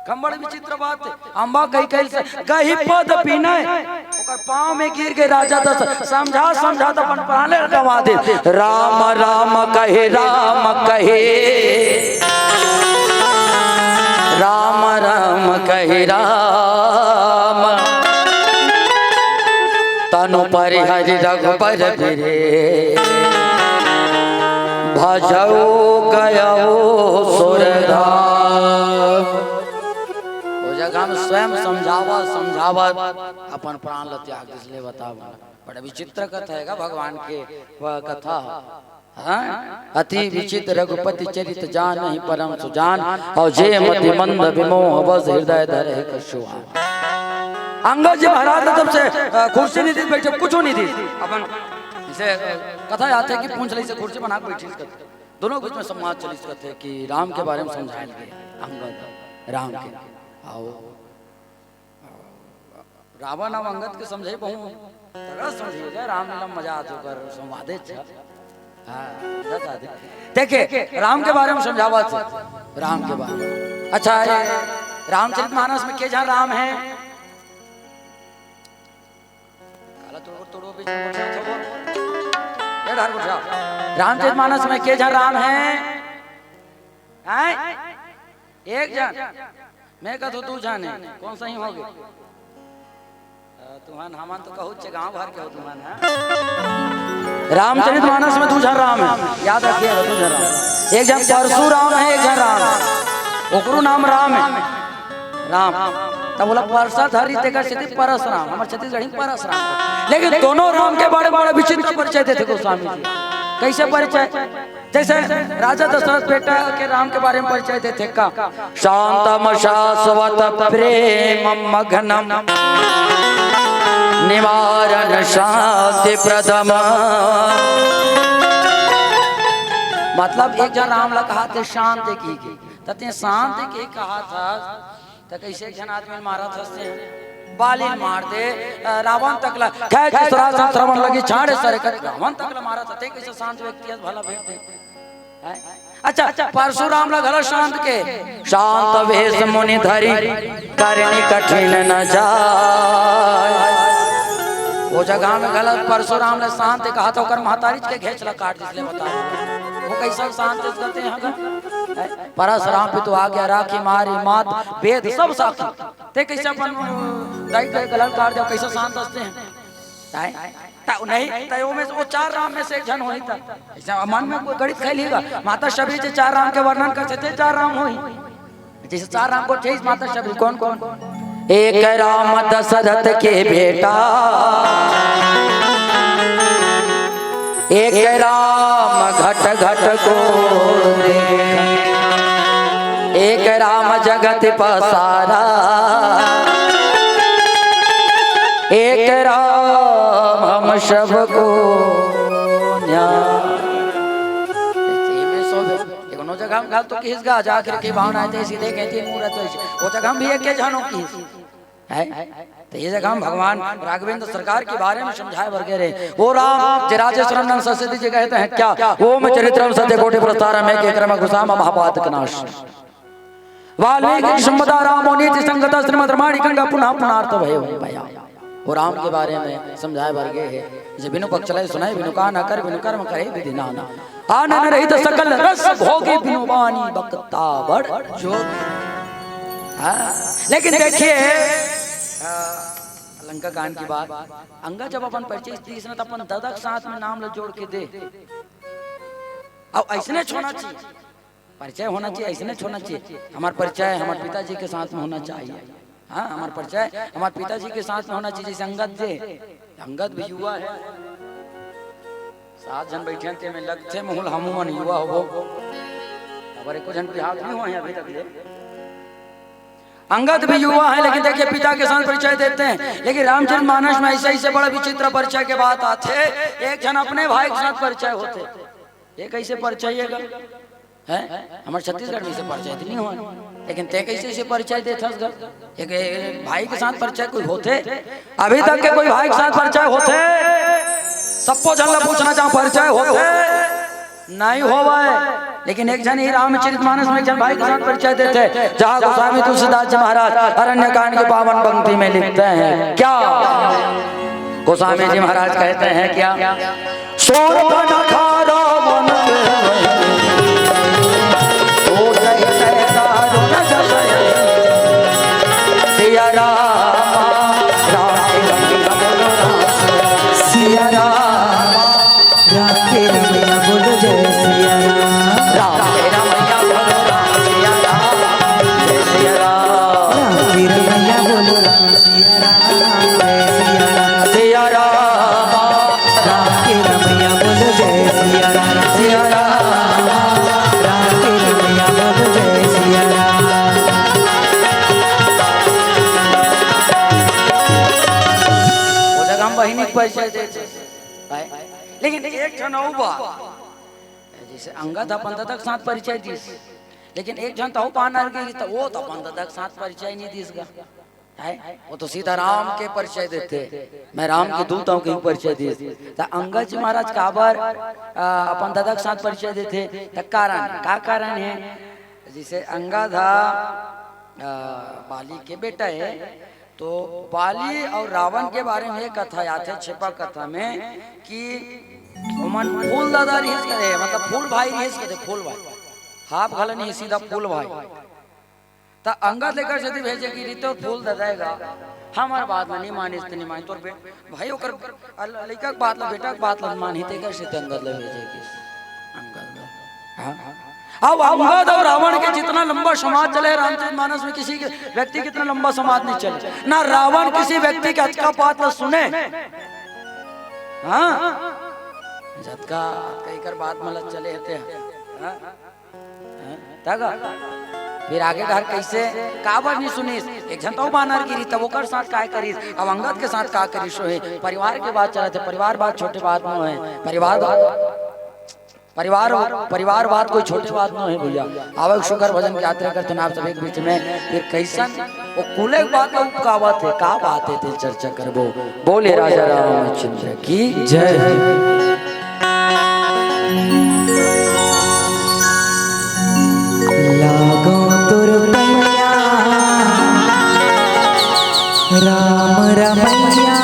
कम बड़ विचित्र बात हे। अम्बा कहि कहि से गहि पद बिनय, ओकर पाँव में गिर गे राजा दस, समझा समझा त अपन प्राणे गवा दे। राम राम कहे राम कहे, राम राम कहे राम, तनु परिहरि रघुबर बिरे, भजऊ गयऊ सुरधाम। वो जगह में स्वयं समझावत समझावत अपन प्राण ल त्याग दिस ले, बताओ। बड़ा विचित्र कथा हे गा भगवान के, वह कथा। हाँ? अति विचित्र रघुपति चरित जानहि परम सुजान, अउ जे मति मंद विमोह बस हृदय धरहि कछुआन। अंगद जी महाराज ने तब से, अ, कुर्सी नहीं दी, बैठे, कुछ नहीं दी। अपन जइसे, अ, कथा आथे कि पूंछ ले से कुर्सी बना के बैठी सकत। दोनों के बीच में संवाद चली सकत हे कि राम के बारे में समझाए लगे अंगद राम के। अउ रावण अउ अंगद के समझे, बहुत तरह समझे, रामलीला में मजा आथे, ओकर संवादे अच्छा। हाँ, मजा आथे। देखिए, राम के बारे में समझावत हे, राम के बारे में। अच्छा, ये रामचरित मानस में के झन राम हे? काला तोड़ो, तोड़ो, बीच में गोठिया थोड़ो। ये ढार गोठिया। रामचरित मानस में के झन राम हे? हैं? एक झन। मैं कहत हूँ दू झन हे। कौन सही होगे? अ, तुहन, हमन तो कहूँ चे गाँव भर के हो तुहन, हाँ? रामचरित मानस में दू झन राम हे। याद रखिएगा, दू झन राम। एक झन परशुराम हे, एक झन राम हे। ओकरो नाम राम हे। राम। तब बोला परसा धरी तेकर सेती परस राम, हमर छत्तीसगढ़ी परस राम। लेकिन दोनों राम के बड़े बड़े विचित्र परिचय देथे गोस्वामी जी। कइसे परिचय? जइसे राजा दशरथ बेटा के राम के बारे में परिचय देथे का, शांतम शाश्वत प्रेम मग्नम निवारण शांति प्रदम। मतलब एक झन राम ला कहाथे शांत की, की। त तें शांत के कहाथस, त कइसे एक झन आदमी ल मारत हस तें? बाली ल मार दे, अ, रावण तक ला, खैच सरासन श्रवण लगी छाड़े सरे कर, रावण तक ला मारत हस तें, कइसे शांत व्यक्ति हस भला भेंट दे? हैं? अच्छा, परशुराम ला घला शांत के, शांत वेश मुनि धरी, करनी कठिन न जाय। वो जगह में घला परशुराम ला शांत कहाथे, ओकर महतारी के घेंच ला काट दिस ले, बताओ। वो कइसन शांत इस गते हैं? हैं? परस राम पितु आज्ञा राखी, मारी मात वेद सब साखी। तें कइसे अपन दाई के गला ल काट देव, कइसे शांत हस तें? ताय, ता, नहीं, ताय, वो में से, वो चार राम में से एक झन होही ता। अइसे मन में कोई गणित खेल ही गा। माता शबरी जे चार राम के वर्णन करथे, ते चार राम होही। जइसे चार राम को चइस माता शबरी, कौन, कौन? एक राम दशरथ के बेटा, एक राम घट घट को देखे, एक राम जगत पसारा, एक राम हम सबको न्यारा। एमे सब, कोनो जगह हम घाल तो किस गा, जाकर के भावना है, जैसी देखे तीन मूरत वैसी। वो जगह हम भी एक के जानो किस। है? तो ये जगह हम भगवान राघवेंद्र सरकार के बारे में समझाए बर गे रहे। वो राम जे राजेश्वरम नंद सरस्वती जी कहते हैं क्या? ओम चरित्रम सत्य कोटि प्रस्तारम, एक एक क्रम घुसाम महापातक नाश। वाल्मीकि संवदा रामो नीति संगत श्रीमद् रामायण गंगा पुनः पुनार्थ भयो भया। वो राम के बारे में समझाए बर गे हे, जे बिनु पक्ष लय सुनय, बिनु कान कर, बिनु कर्म करे विधि नाना। आनंद रहित सकल रस भोगे, बिनु बानी बक्ता बड़ जोग। हाँ, लेकिन देखिए, आ, लंका कांड की बात, अंगद जब अपन परिचय दिस ना, त अपन ददा के साथ में नाम ला जोड़ के दे। अब ऐसने होना चाहिए, परिचय होना चाहिए, ऐसने होना चाहिए। हमार परिचय हमार पिताजी के साथ में होना चाहिए। हाँ, हमार परिचय हमार पिताजी के साथ में होना चाहिए। जैसे अंगद जे, अंगद भी युवा है, सात झन बैठे हैं, ते में लगथे मुहुल हमू मन युवा होबो। अब एको झन के हाथ नहीं हुआ है अभी तक ले। अंगद भी युवा है, लेकिन देखिए पिता के साथ परिचय देते हैं, लेकिन रामचरित मानस में ऐसे, ऐसे बड़ा विचित्र परिचय के बात आथे। एक झन अपने भाई के साथ परिचय होथे, ये कैसे परिचय है? हैं? हमर छत्तीसगढ़ में इसे परिचय तो नहीं हुआ, लेकिन ते कैसे इसे परिचय देथस गा? एक, एक भाई के साथ परिचय कोई होथे? अभी तक के कोई भाई के साथ परिचय होथे? सबको झन ला पूछना चाहूं, परिचय होथे? नहीं होवय। लेकिन एक झन ही रामचरित मानस में एक झन भाई के साथ परिचय देथे, जहाँ गोस्वामी तुलसीदास जी महाराज अरण्य कांड की पावन पंक्ति में लिखते हैं क्या? गोस्वामी जी महाराज कहते हैं क्या? शूर्पणखा रावण के वही, तो जय जय दारुण जय। सिया राम, राम के रंग रंग राम। सिया राम, राम के रमैया बोलो जय सिया राम। राम के रमैया बोलो राम सिया राम, जय सिया राम। राम के रमैया बोलो राम सिया राम, जय सिया राम। सिया राम। राम के रमैया बोलो जय सिया राम। सिया राम। राम के रमैया बोलो जय सिया राम। वो जगह हम बहिनी के परिचय देथे। भाई, लेकिन एक झन अउ बा, जैसे अंगद अपन ददा के साथ परिचय दिस, लेकिन एक झन तो अउ बानर गे, तो वो तो अपन ददा के साथ परिचय नहीं दिस गा। है? वो तो सीधा राम के परिचय देथे, मैं राम के दूत हूँ, कहीं परिचय दिस। तो अंगद जी महाराज काबर, आ, अपन ददा के साथ परिचय देथे? तो कारण, का कारण है? जैसे अंगद हा, आ, बाली के बेटा है, तो बाली और रावण के बारे में ये कथा आथे, छेपा कथा में, कि ओमन फूल ददा रिहिस कथे, मतलब फूल भाई रिहिस कथे, फूल भाई। हाफ घला नहीं, सीधा फूल भाई। त अंगद ल एकर सेती भेजे कि रितो फूल ददाएगा, हमर बात ल नहीं मानिस त नहीं मानिस, तोर बे-, भाई ओकर अल-, लइका के बात ल, बेटा के बात ल मानही, तेकर सेती अंगद ल भेजे कि अंगद ल। हाँ? अब अंगद और रावण के जितना लंबा संवाद चले है रामचरित मानस में, किसी के व्यक्ति के इतना लंबा संवाद नहीं चले। ना रावण किसी व्यक्ति के अतका बात ल सुने। हाँ? जतका, अतका एकर बात मतलब चले हते हैं। हाँ? हाँ? तगा? फिर आगे घर कैसे? काबर नहीं सुनिस? एक झन तो बानर गिरी, तब ओकर साथ काय करिस? अब अंगद के साथ का करिस? सोहे परिवार के बात चलत है, परिवार बात छोटे बात न है, परिवार बात परिवार, परिवार बात कोई छोटे बात न है भैया। आवक शुकर भजन के यात्रा करते हैं आप सभी के बीच में। फिर कैसन वो कुले बात उपकावत है, का बात है, ते चर्चा करबो। बोले राजा रामचंद्र की जय। लागो तोर पैया राम रमैया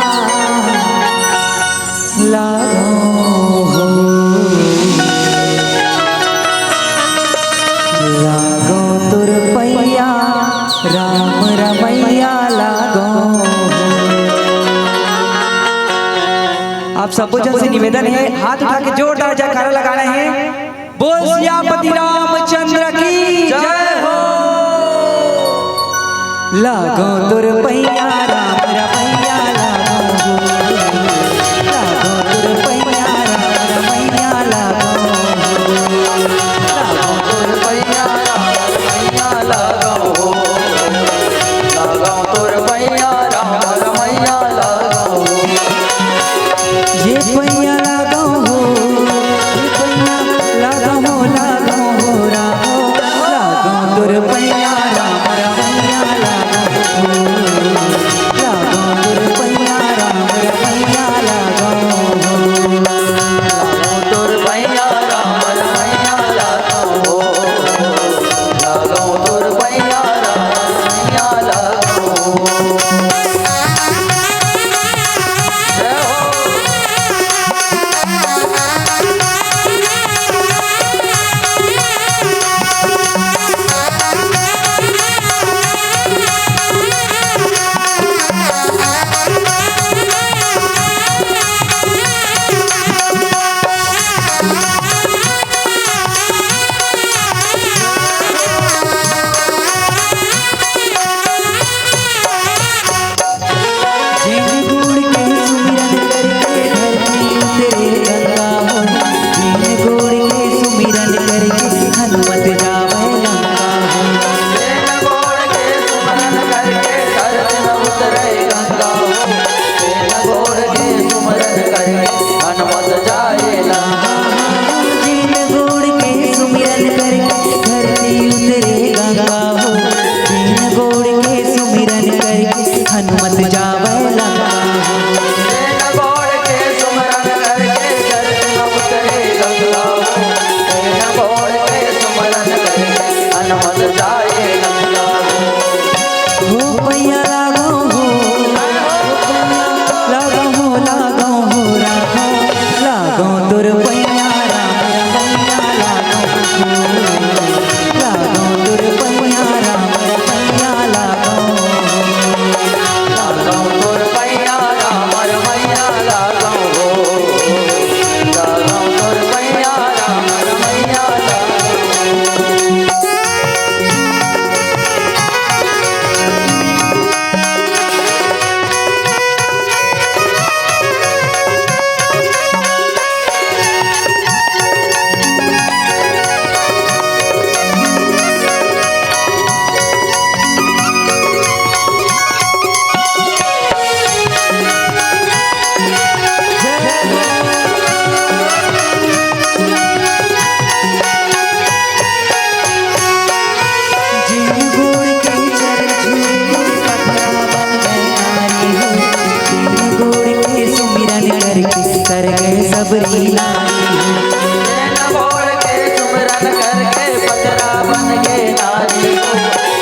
लागो हो। लागो तोर पैया राम रमैया लागो हो। आप सबो जन से निवेदन है, हाथ उठा के जोरदार जयकारा लगाना है। बोल सियापति रामचंद्र की जय हो। लागो तोर पैया राम रमैया लागो हो। लागो तोर पैया राम रमैया लागो हो। लागो तोर पैया राम रमैया लागो हो। लागो तोर पैया राम रमैया लागो हो। ये पैया लागो हो, ये पैया लागो हो, लागो हो राम हो। लागो तोर पैया राम रमैया लागो हो। लागो तोर पैया राम रमैया लागो हो। लागो तोर पैया राम रमैया लागो हो। लागो तोर पैया राम रमैया लागो हो। जय हो। जिन गुण के सुमिरन करके धरती उतरे गंगा हो। जिन गुण के सुमिरन करके हनुमत जावे लंका हो। जिन गुण के सुमिरन करके धरती उतरे गंगा हो। जिन गुण के सुमिरन करके हनुमत जाए लंका। जिन गुण के सुमिरन करके धरती उतरे गंगा हो। जिन गुण के सुमिरन करके हनुमत जावै लंका हो। जिन गुण के सुमिरन करके धरती उतरे गंगा हो। जिन गुण के सुमिरन करके हनुमत जाए लंका हो। हो पैया लागो हो, हो पैया लागो हो, लागो हो राम हो, लागो तोर पैया राम रमैया लागो हो। लागो तोर पैया राम रमैया लागो हो। लागो तोर पैया राम रमैया लागो हो। लागो तोर पैया राम रमैया लागो हो। जिन गुण के चरण छुए, पथरा बन गए नारी हो। जिन गुण के सुमिरन करके, तर गए सबरी नारी हो। जिन गुण के सुमिरन करके, पथरा बन गए नारी हो।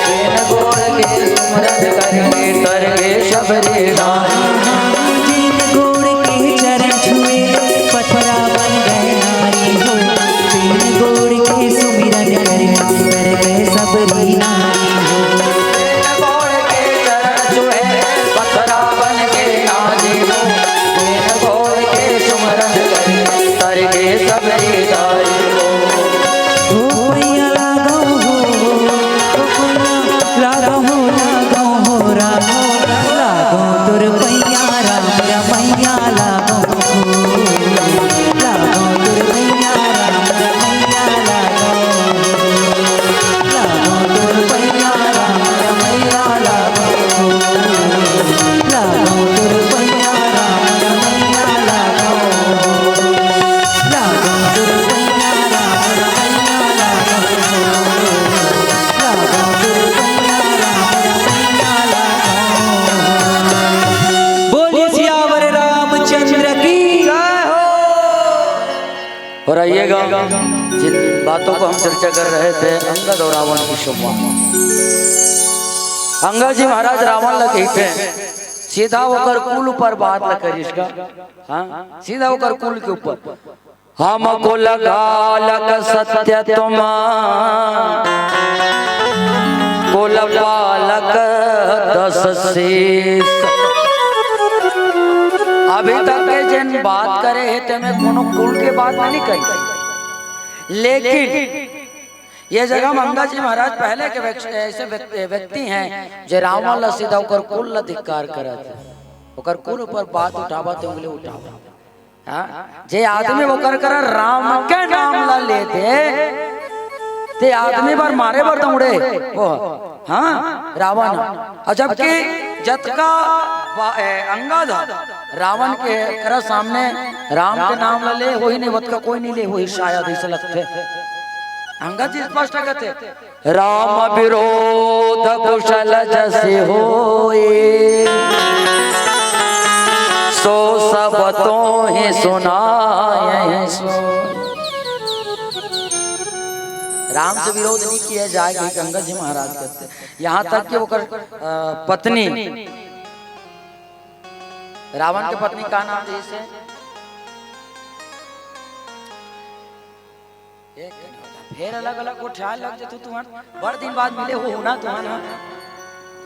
जिन गुण के सुमिरन करके, तर गए सबरी नारी हो। जिन गुण के चरण छुए, पथरा बन गए नारी हो। जिन गुण के सुमिरन करके, तर गए सबरी नारी हो। जिन गुण के चरण छुए, पथरा बन गए नारी हो। जिन गुण के सुमिरन करके, तर गए सबरी नारी हो। हो पैया लागो हो, हो पैया लागो हो, लागो हो राम हो, लागो तोर पैया राम रमैया लागो हो। लागो तोर पैया राम रमैया लागो हो। लागो तोर पैया राम रमैया लागो हो। लागो तोर पैया राम रमैया लागो हो। लागो तोर पैया राम रमैया लागो हो। लागो तोर पैया राम रमैया लागो हो। बोलिए सियावर रामचंद्र की जय हो। और आइएगा, जिन बातों को हम चर्चा कर रहे थे, अंगद और रावण की संवाद। अंगद जी महाराज रावण ला कहिथे, सीधा ओकर कुल ऊपर बात ला करिस गा। हाँ, सीधा ओकर कुल के ऊपर। हम कुल कालक सत्य तुम, कुल पालक दस शीश। अभी तक के जेन बात करे हे, तेमे कोनो कुल के बात नहीं कही, लेकिन ये जगह म अंगद जी महाराज पहले के व्यक्ति, ऐसे व्यक्ति, व्यक्ति हैं जो रावण ला सीधा ओकर कुल ला धिक्कार करत हे, ओकर कुल ऊपर बात उठावत हे, उंगली उठावत। हाँ? जे आदमी ओकर करा राम के नाम ला ले दे, ते आदमी बर मारे बर दौड़े। ओ, हाँ, रावण। और जबकि जतका बा-, ए, अंगद ह, रावण के करा सामने राम के नाम ला ले होही नहीं, ओतका कोई नहीं ले होही शायद, ऐसे लगथे। अंगद जी स्पष्ट कहते, राम विरोध कुशल जसि होई, सो सब तोहि सुनायहि सोई। राम से विरोध नहीं किया जाए, कही अंगद जी महाराज कहते। यहाँ तक कि ओकर, अ, पत्नी, रावण के पत्नी का नाम जैसे एक कन होता। फेर अलग-अलग गोठियाए लग जतू तुहन, बड़ दिन बाद मिले हो ना तुहन, हाँ?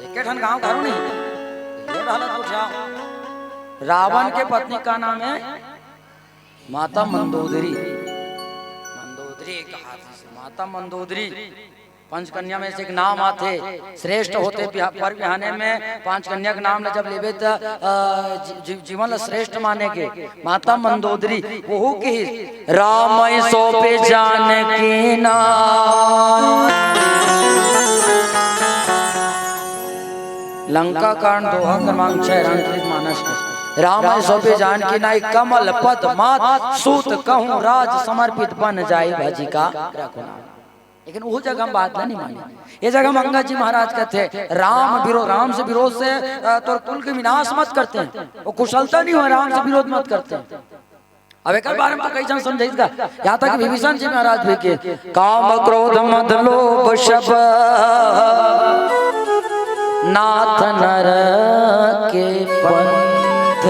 एके ठन गाँव घरो नहीं, ये हालत गोठियाओ। रावण के पत्नी का नाम है? माता मंदोदरी। मंदोदरी कहा था, माता मंदोदरी। पंचकन्या में से एक नाम आथे, श्रेष्ठ होथे बिहा-, बर बिहाने में पांच कन्या के नाम ला जब लेबे त, अ, जी-, जी-, जीवन ला श्रेष्ठ माने के। माता मंदोदरी, वहू कहिस, राम सौंपे जानकी नाम। लंका कांड दोहा क्रमांक छह, रामचरित मानस के। राम सौंपे जानकी नाई, कमल पद मात, सूत कहूँ राज समर्पित, बन जाई भजिका रघुनाथ। लेकिन वो जगह हम बात ला नहीं माने। ये जगह हम अंगद जी महाराज कहते हैं, राम विरोध, राम से विरोध से, अ, तोर कुल के विनाश मत करते हैं, वो कुशलता नहीं हो, राम से विरोध मत करते हैं। अब एक बारे में तो कई जन समझाई था, यहाँ तक विभीषण जी महाराज भी के, काम क्रोध मद लोभ सब नाथ नरक के पंथ।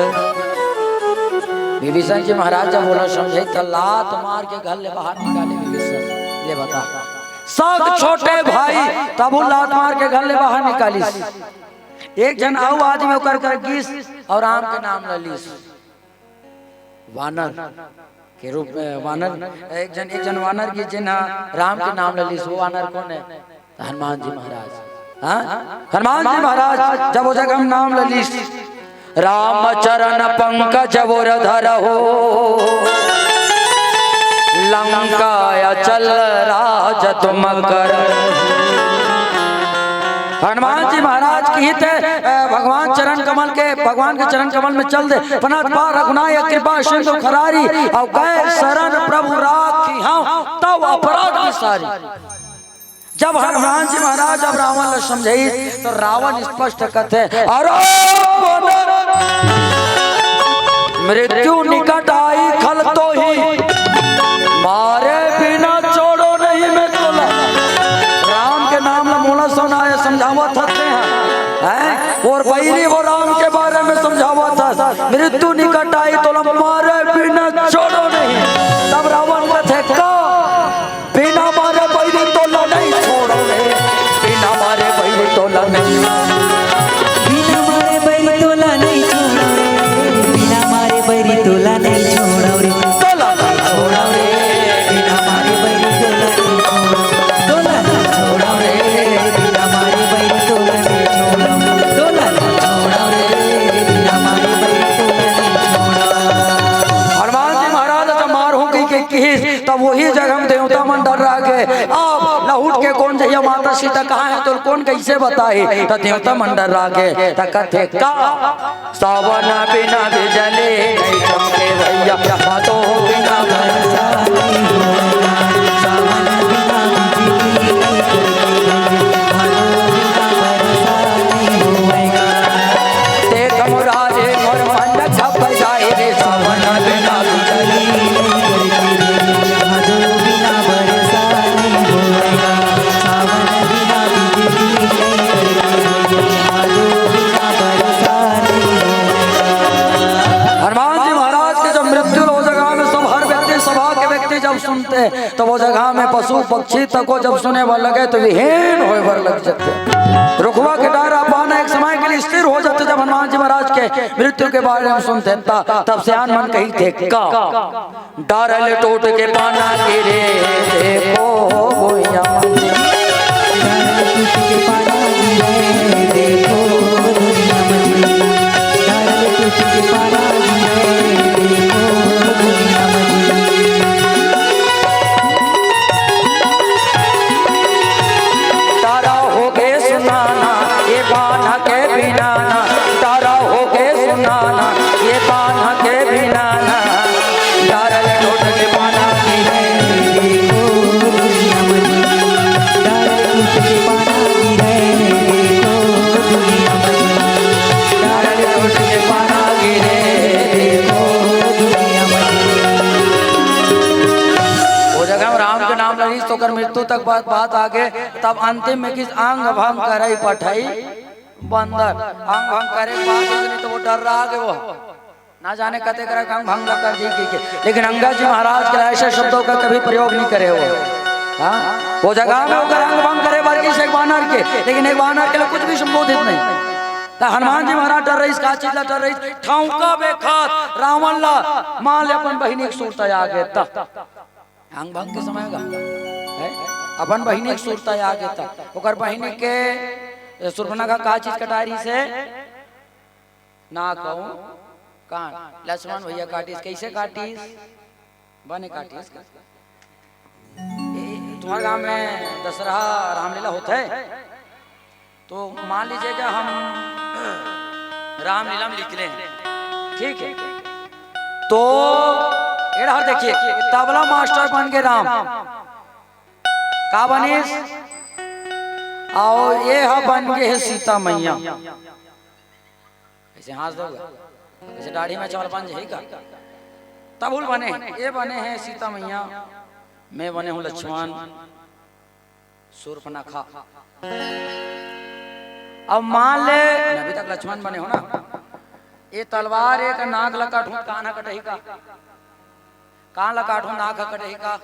विभीषण जी महाराज जब ओला समझाई त लात मार के घर ले बाहर निकाले विभीषण। ले बता, सब छोटे भाई तब वो लात मार के घर ले बाहर निकालिस। एक झन अउ आदमी ओकर कर गिस और राम के नाम ल लिस। वानर के रूप में वानर, एक झन, एक झन वानर गिस जिन ह राम के नाम ल लिस। वो वानर कोन है? हनुमान जी महाराज। हाँ? हनुमान जी महाराज जब वो जगह हम नाम ल लिस, राम चरण पंकज उर धरहु, लंका अचल राज तुम कर। हनुमान जी महाराज कहिथे, अ, भगवान चरण कमल के, भगवान के चरण कमल में चल दे, पनत पा रघुनाय कृपा सिंधु खरारी, और गए शरण प्रभु राखिहउँ तव अपराध बिसारी। जब हनुमान जी महाराज अब रावण ल समझाइस, तो रावण स्पष्ट कथे, अरे रावण, मृत्यु निकट आई खल तोहि, मारे बिना छोड़ो नहीं मैं तोला। राम के नाम ल मोला सुनाए समझावत हते हैं, हैं? और बैरी वो राम के बारे में समझावत है, मृत्यु निकट आई तोला, मारे बिना छोड़ो नहीं। तब रावण कथे का, बिना मारे बैरी तोला नहीं छोड़ो रे, बिना मारे बैरी तोला नहीं। बिना मारे बैरी तोला नहीं छोड़ो रे, बिना मारे बैरी तोला नहीं छोड़ो रे, तोला नहीं छोड़ो रे, बिना मारे बैरी तोला नहीं छोड़ो, तोला नहीं छोड़ो रे, बिना मारे बैरी तोला नहीं छोड़ो, तोला नहीं छोड़ो रे, बिना मारे बैरी तोला नहीं छोड़ो। हनुमान जी महाराज जब मारहूं कहि के किहिस, तब वही जगह में देवता मन डर्रा गे। अब लहुट के कोन जइया माता सीता कहाँ है, तो कोन कैसे बताही? त देवता मन डर्रा गे। त कथे का, सावन बिना बिजली नहीं चमके भैया, भादो बिना बरसा नहीं होएगा। सावन बिना बिजली नहीं चमके भैया, भादो बिना बरसा नहीं होएगा। देख मुरारी मोर मन छप जाए रे, सावन बिना बिजली नहीं चमके भैया, भादो बिना बरसा नहीं होएगा। सावन बिना बिजली नहीं चमके भैया, भादो बिना बरसा नहीं होएगा। हनुमान जी महाराज के जब मृत्यु हो जगह में सब हर व्यक्ति, सभा के व्यक्ति जब सुनते, तो वो जगह में पशु पक्षी तको जब सुने बर लगे तो विहीन होए बर लग जाते। रुखवा के डारा पाना एक समय के लिए स्थिर हो जाते। जब हनुमान जी महाराज के मृत्यु के बारे में सुनते त-, तब सियान मन कहिथे का, डारा ले टूट के पाना गिरे, देखो भुइयां। टूट के पाना गिरे, देखो दुनिया में जी। डाल टूट के पाना गिरे, देखो दुनिया में जी। तारा हो गे सुनाना, ये बान्ह के बिनाना। तारा हो गे सुनाना, ये बान्ह के बिनाना। डाल टूट के पाना गिरे, देखो दुनिया में जी। डाल टूट के पाना गिरे, देखो दुनिया में जी। डाल टूट के पाना गिरे, देखो दुनिया में जी। वो जगह में राम के नाम लगिस तो ओकर मृत्यु तक बात, बात आगे। तब अंतिम में किस अंग भंग करई पठई बंदर। अंग भंग करे के बाद, नहीं तो वो डर्रा गे वो, ना जाने कते करा के अंग भंग कर दी के, के। लेकिन अंगद जी महाराज के ऐसे शब्दों का कभी प्रयोग नहीं करे वो। हाँ, वो जगह में ओकर अंग भंग करे बर किस एक बानर के, लेकिन एक बानर के लिए कुछ भी संबोधित नहीं। त हनुमान जी महाराज डर्रइस, का चीज ला डर्रइस? ठौंका बेखात रावण ला, मान ले अपन बहिनी के सुरता आ गे त। अंग भंग के समय का है, अपन बहिनी के सुरता आ गे त। ओकर बहिनी के सुर्पनखा का चीज कटारिस हे? ना कहूँ कान। लक्ष्मण भैया काटिस, कैसे काटिस? बने काटिस। ए, तुम्हारे गांव में दशहरा रामलीला होता है, तो मान लीजिएगा हम रामलीला में निकले हैं, ठीक है? तो एड़हर देखिए, तबला मास्टर बन गे राम, का बनिस? अउ ये ह बन गे हे सीता मैया। ऐसे हाथ दोगा, ऐसे दाढ़ी में चावल बन जाही का? तब हुल बने, ये बने हैं सीता मैया, मैं बने हूँ लक्ष्मण, सूर्पनखा। अब मान ले, मैं अभी तक लक्ष्मण बने हूँ ना, ये तलवार एक नाक ला काटहूँ, कान ह कटही का? कान ला काटहूँ, नाक ह कटही का?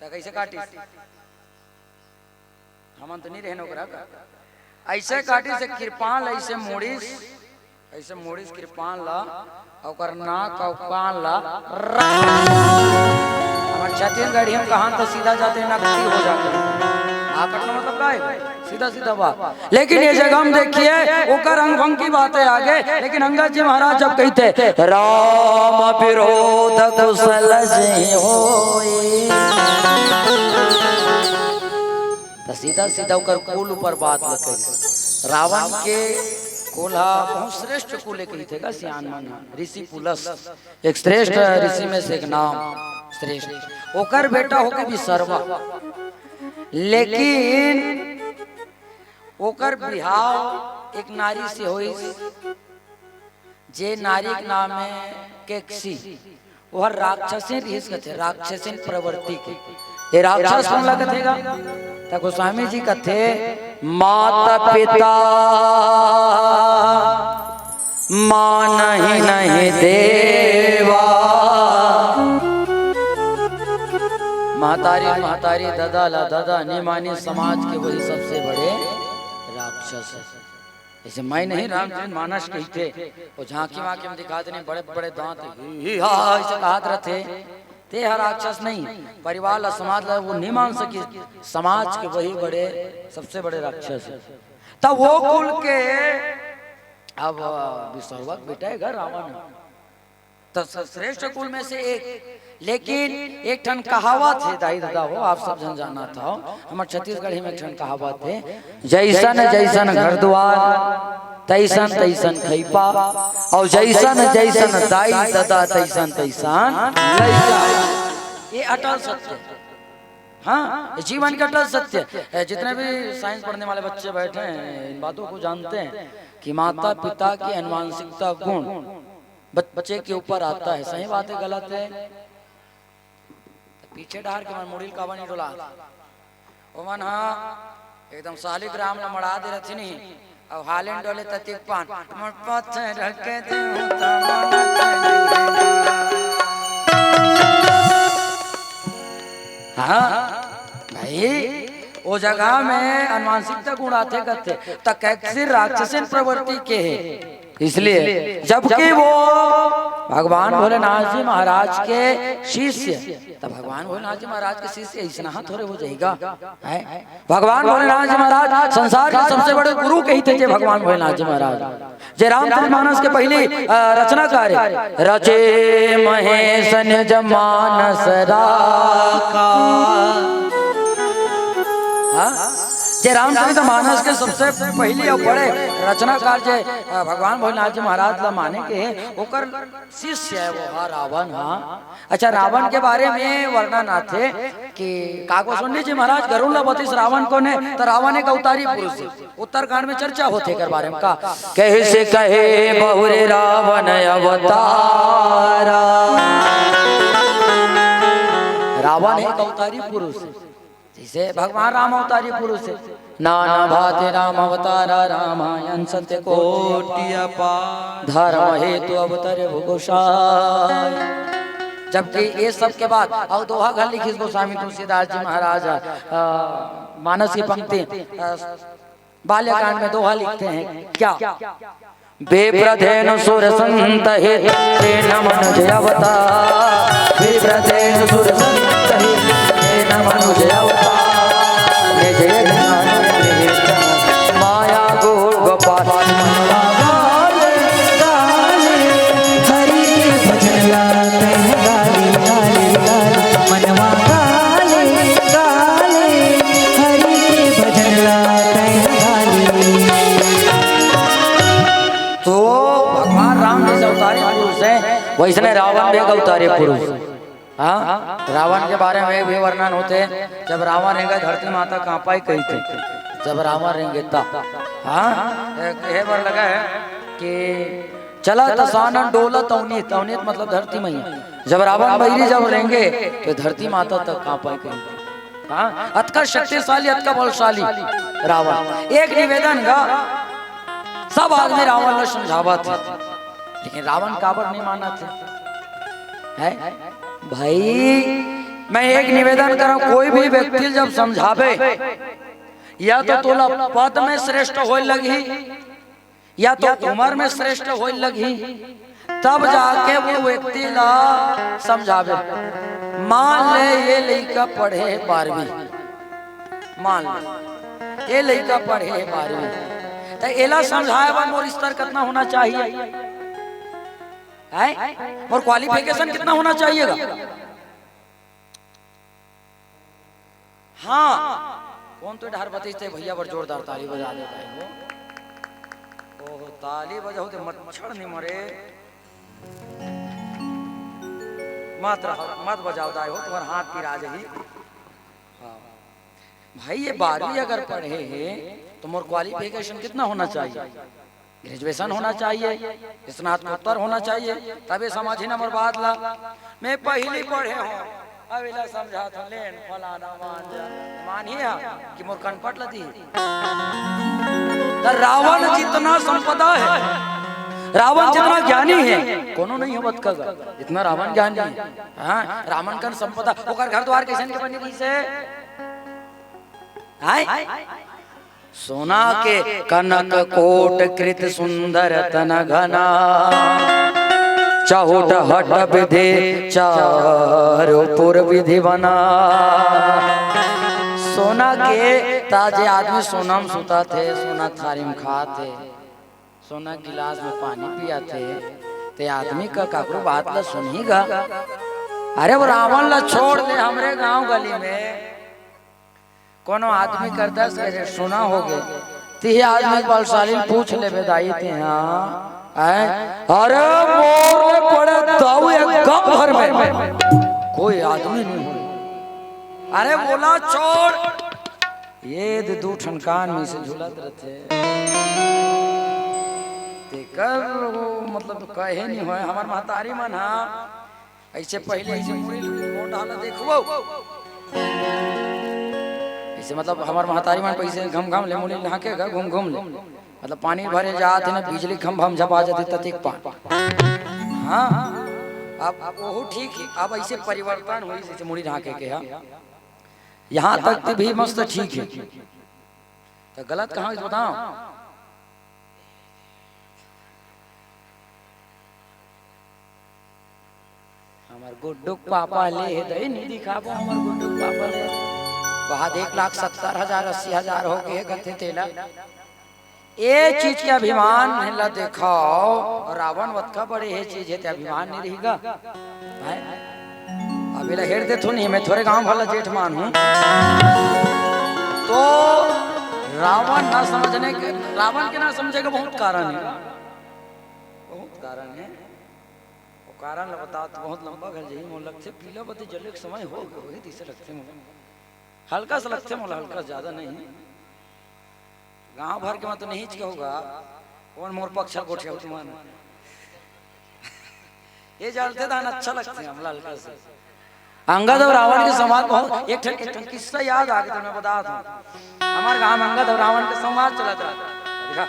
त कैसे काटिस? हमन तो नहीं रहन ओकरा का। ऐसे काटिस, कृपान ला ऐसे मोड़िस, ऐसे मोड़िस कृपान ला, ओकर नाक अउ कान ला रख। हमर छत्तीसगढ़ी में कहान तो सीधा जाते नकती हो जाते। आकट का मतलब का है? सीधा सीधा बात। लेकिन ये जगह हम देखिए, ओकर अंग भंग की बात है आगे। लेकिन अंगद जी महाराज जब कहिथे, "राम विरोध कुशल जे होए", त सीधा सीधा ओकर कुल ऊपर बात ल कहिस। रावण के कुल ह बहुत श्रेष्ठ कुल कहिथे गा सियान मन ह, ऋषि पुलस, एक श्रेष्ठ ऋषि में से एक नाम श्रेष्ठ। ओकर बेटा होके भी सर्वा, लेकिन ओकर बिहाव एक नारी से होइस, जे नारी के नाम है केकसी। ओहर राक्षसिन रिहिस कथे, राक्षसिन प्रवृत्ति के। ये राक्षस कोन ला कथे गा? त गोस्वामी जी कथे, माता पिता मानहि नहीं देवा। महतारी, महतारी, ददा ला ददा, निमानी समाज के वही सबसे बड़े राक्षस है। जैसे मैं नहीं, रामचरित मानस कहिथे, वो झांकी वांकी में दिखा देने, बड़े बड़े दांत, ही, ही, हा, ऐसे कहत रहते। ते ह राक्षस नहीं, परिवार ला, समाज ला वो नहीं मान सके, समाज के वही बड़े, सबसे बड़े राक्षस है। तब वो कुल के अब विसर्वक बेटा है घर रावण, तो स-, श्रेष्ठ कुल में से एक। लेकिन एक ठन कहावत है, दाई ददा हो, आप सब जन जानत हो, हमर छत्तीसगढ़ी में एक ठन कहावत है, "जैसन जैसन घर दुआर, तैसन तैसन खैपा, और जैसन जैसन दाई ददा, तैसन तैसन लैका।" ये अटल सत्य है। हाँ, ये जीवन का अटल सत्य है। जितने भी साइंस पढ़ने वाले बच्चे बैठे हैं, इन बातों को जानते हैं कि माता पिता के अनुवांशिकता गुण बच्चे के ऊपर आता है। सही बात है, गलत है? त पीछे डहर के मन मुड़ी ल काबर नहीं डोला? ओमन ह एकदम सालिग्राम ल मड़ा दे रथिन ही, अउ हाले न डोले त तिक पान, मोर पत्थर के देहूं त मानत नहीं। हाँ भाई, वो जगह में अनुवांशिकता गुण आथे कथे, त कैकसी राक्षसिन प्रवृत्ति के है। इसलिए जबकि वो भगवान भोलेनाथ जी महाराज के शिष्य, त भगवान भोलेनाथ जी महाराज के शिष्य अइसना ह थोरे हो जाही गा, हैं? भगवान भोलेनाथ जी महाराज संसार के सबसे बड़े गुरु कहिथे जे भगवान भोलेनाथ जी महाराज, जे रामचरित मानस के पहिली, अ, रचनाकार हे। रचे महेश निज मानस राखा। हाँ? जे रामचरित मानस के सबसे पहिली अउ बड़े रचनाकार जे, अ, भगवान भोलेनाथ जी महाराज ला माने के हे, ओकर शिष्य हे वो हा रावण, हाँ। अच्छा, रावण के बारे में वर्णन आथे कि काको सुन लीजिए महाराज, गरुड़ ला बतिस रावण कोन हे, त रावण एक अवतारी पुरुष हे। उत्तरकांड में चर्चा होथे एकर बारे में का, कहे से कहे बहुरे रावण अवतारा। रावण एक अवतारी पुरुष हे, जैसे भगवान राम अवतारी पुरुष हे। नाना भांति राम अवतारा रामायण सत्य कोटि अपार। धर्म हेतु अवतरे भू गोसाई। जबकि ये सब के बाद अउ दोहा घल लिखिस गोस्वामी तुलसीदास जी महाराज, अ, मानस की पंक्ति, अ, बाल्यकांड में दोहा लिखते हैं क्या? विप्रधेनु सुर संत हित, दीन मनुज अवतार। विप्रधेनु सुर संत हित, दीन मनुज अवतार। निज यज्ञ माया गोल गोपाल। हरि के भजन ला तैं गाली, गाली, गाली। मनवा गाले, गाले, हरि के भजन ला तैं गाली। तो भगवान राम जैसे अवतारी पुरुष हे, वैसने रावण भी एक अवतारी पुरुष। हाँ, रावण के बारे में भी वर्णन होथे, जब रावण रेंगे धरती माता कांपय कहिथे, जब रावण रेंगे तब। हाँ, एक ये बर लगा हे कि चलत सानन डोलत अवनीत, अवनीत मतलब धरती मैया। जब रावण बइरी जब रेंगे, त धरती माता तक कांपय कहिथे। हाँ, अतका शक्तिशाली, अतका बलशाली रावण। एक निवेदन गा, सब आदमी रावण ला समझावत हे, लेकिन रावण काबर नइ मानत हे? हैं? भाई, मैं एक निवेदन करंव, कोई भी व्यक्ति जब समझाबे, या तो तोला पद में श्रेष्ठ होय लगही, या तो उमर में श्रेष्ठ होय लगही, तब जाके वो व्यक्ति ला समझाबे। मान ले, ये लइका पढ़े हे बारहवीं, मान ले, ये लइका पढ़े हे बारहवीं, त एला समझाय बर मोर स्तर कितना होना चाहिए? हैं? मोर क्वालिफिकेशन कितना होना चाहिए गा? हाँ, कोन तो डहर बतिस ते भैया बर जोरदार ताली बजा दे भाई हो। ओहो, ताली बजाओ ते मच्छर नहीं मरे। मत रहो, मत बजाओ दाई हो, तुम्हारा हाथ पिरा जाही। हाँ। भाई, ये बारहवीं अगर पढ़े हे, तो मोर क्वालिफिकेशन कितना होना चाहिए? ग्रेजुएशन होना चाहिए, स्नातकोत्तर होना चाहिए, तबे समझही ना मोर बात ला। मैं पहिली पढ़े हों, अब एला समझात हों, लेन फलाना मान जा, मानही हा कि मोर कनपट ला दिही। त रावण जितना संपदा हे, रावण जितना ज्ञानी हे, कोनो नहीं हे बतका गा, जितना रावण ज्ञानी हे। हाँ, रावण कन संपदा, ओकर घर द्वार कइसन के बने रहिस हे? हाँ? सोना के कनक कोट कृत सुंदर तन घना, चहुट हट विधि चारु पुर विधि बना। सोना के, त जे आदमी सोना म सुतत हे, सोना थारी म खात हे, सोना गिलास म पानी पियत हे, ते आदमी का काकरो बात ला सुनही गा? अरे, वो रावण ला छोड़ दे, हमरे गांव गली में कोनो आदमी कर दस गज सोना होगे, तिही आदमी बलशाली ल पूछ लेबे दाई ते, हाँ, हैं? अरे मोर ले पड़े दाऊ एक गांव भर में कोई आदमी नहीं हो। अरे बोला छोड़, ये दे दू ठन कान में से झूलत रहते। तेकर वो मतलब कहे नहीं होय, हमार महतारी मन हा ऐसे पहले ऐसे मुड़ी मोटा ला देखबो। ऐसे मतलब हमार महतारी मन पैसे घम घम ले मुड़ी ला के गा घूम घूम ले। मतलब पानी भरे जात हे ना, बिजली खंभा में झपा जाते ततिक पान। हाँ, अब, अब वो ठीक है, अब ऐसे परिवर्तन हुई जैसे मुड़ी ढाके के है। यहाँ तक तो भी मस्त ठीक है, तो गलत कहाँ बताओ? हमर गुड्डू के पापा ले हे दई, नहीं दिखाबो हमर गुड्डू के पापा ले। वहां एक लाख सत्तर हजार, अस्सी हजार हो गए हे, गथे तेला। ए चीज के अभिमान ला देखाओ, रावण वतका बड़े हे चीज हे, ते अभिमान नहीं रहिगा। हैं? अब एला हेर देथो नहीं, मैं थोरे गांव भला जेठ मान हूं। तो रावण ना समझने के, रावण के ना समझे के बहुत कारण हे, बहुत कारण हे। वो कारण ला बताओ तो बहुत लंबा घर जही, मोला लगथे पीला बत्ती जले के समय हो गए, वही दिसे लगथे मोला। हल्का सा लगथे मोला, हल्का सा, ज्यादा नहीं। गांव भर के मैं तो नहीं कहूंगा, कौन मोर पक्ष गोठिया तुमन। ये जानते दान अच्छा लगथे हमला हल्का से। अंगद और रावण के संवाद बहुत, एक ठन, एक ठन किस्सा याद आ गया तो मैं बता दूं। हमारे गांव में अंगद और रावण के संवाद चलत रहा। देखा?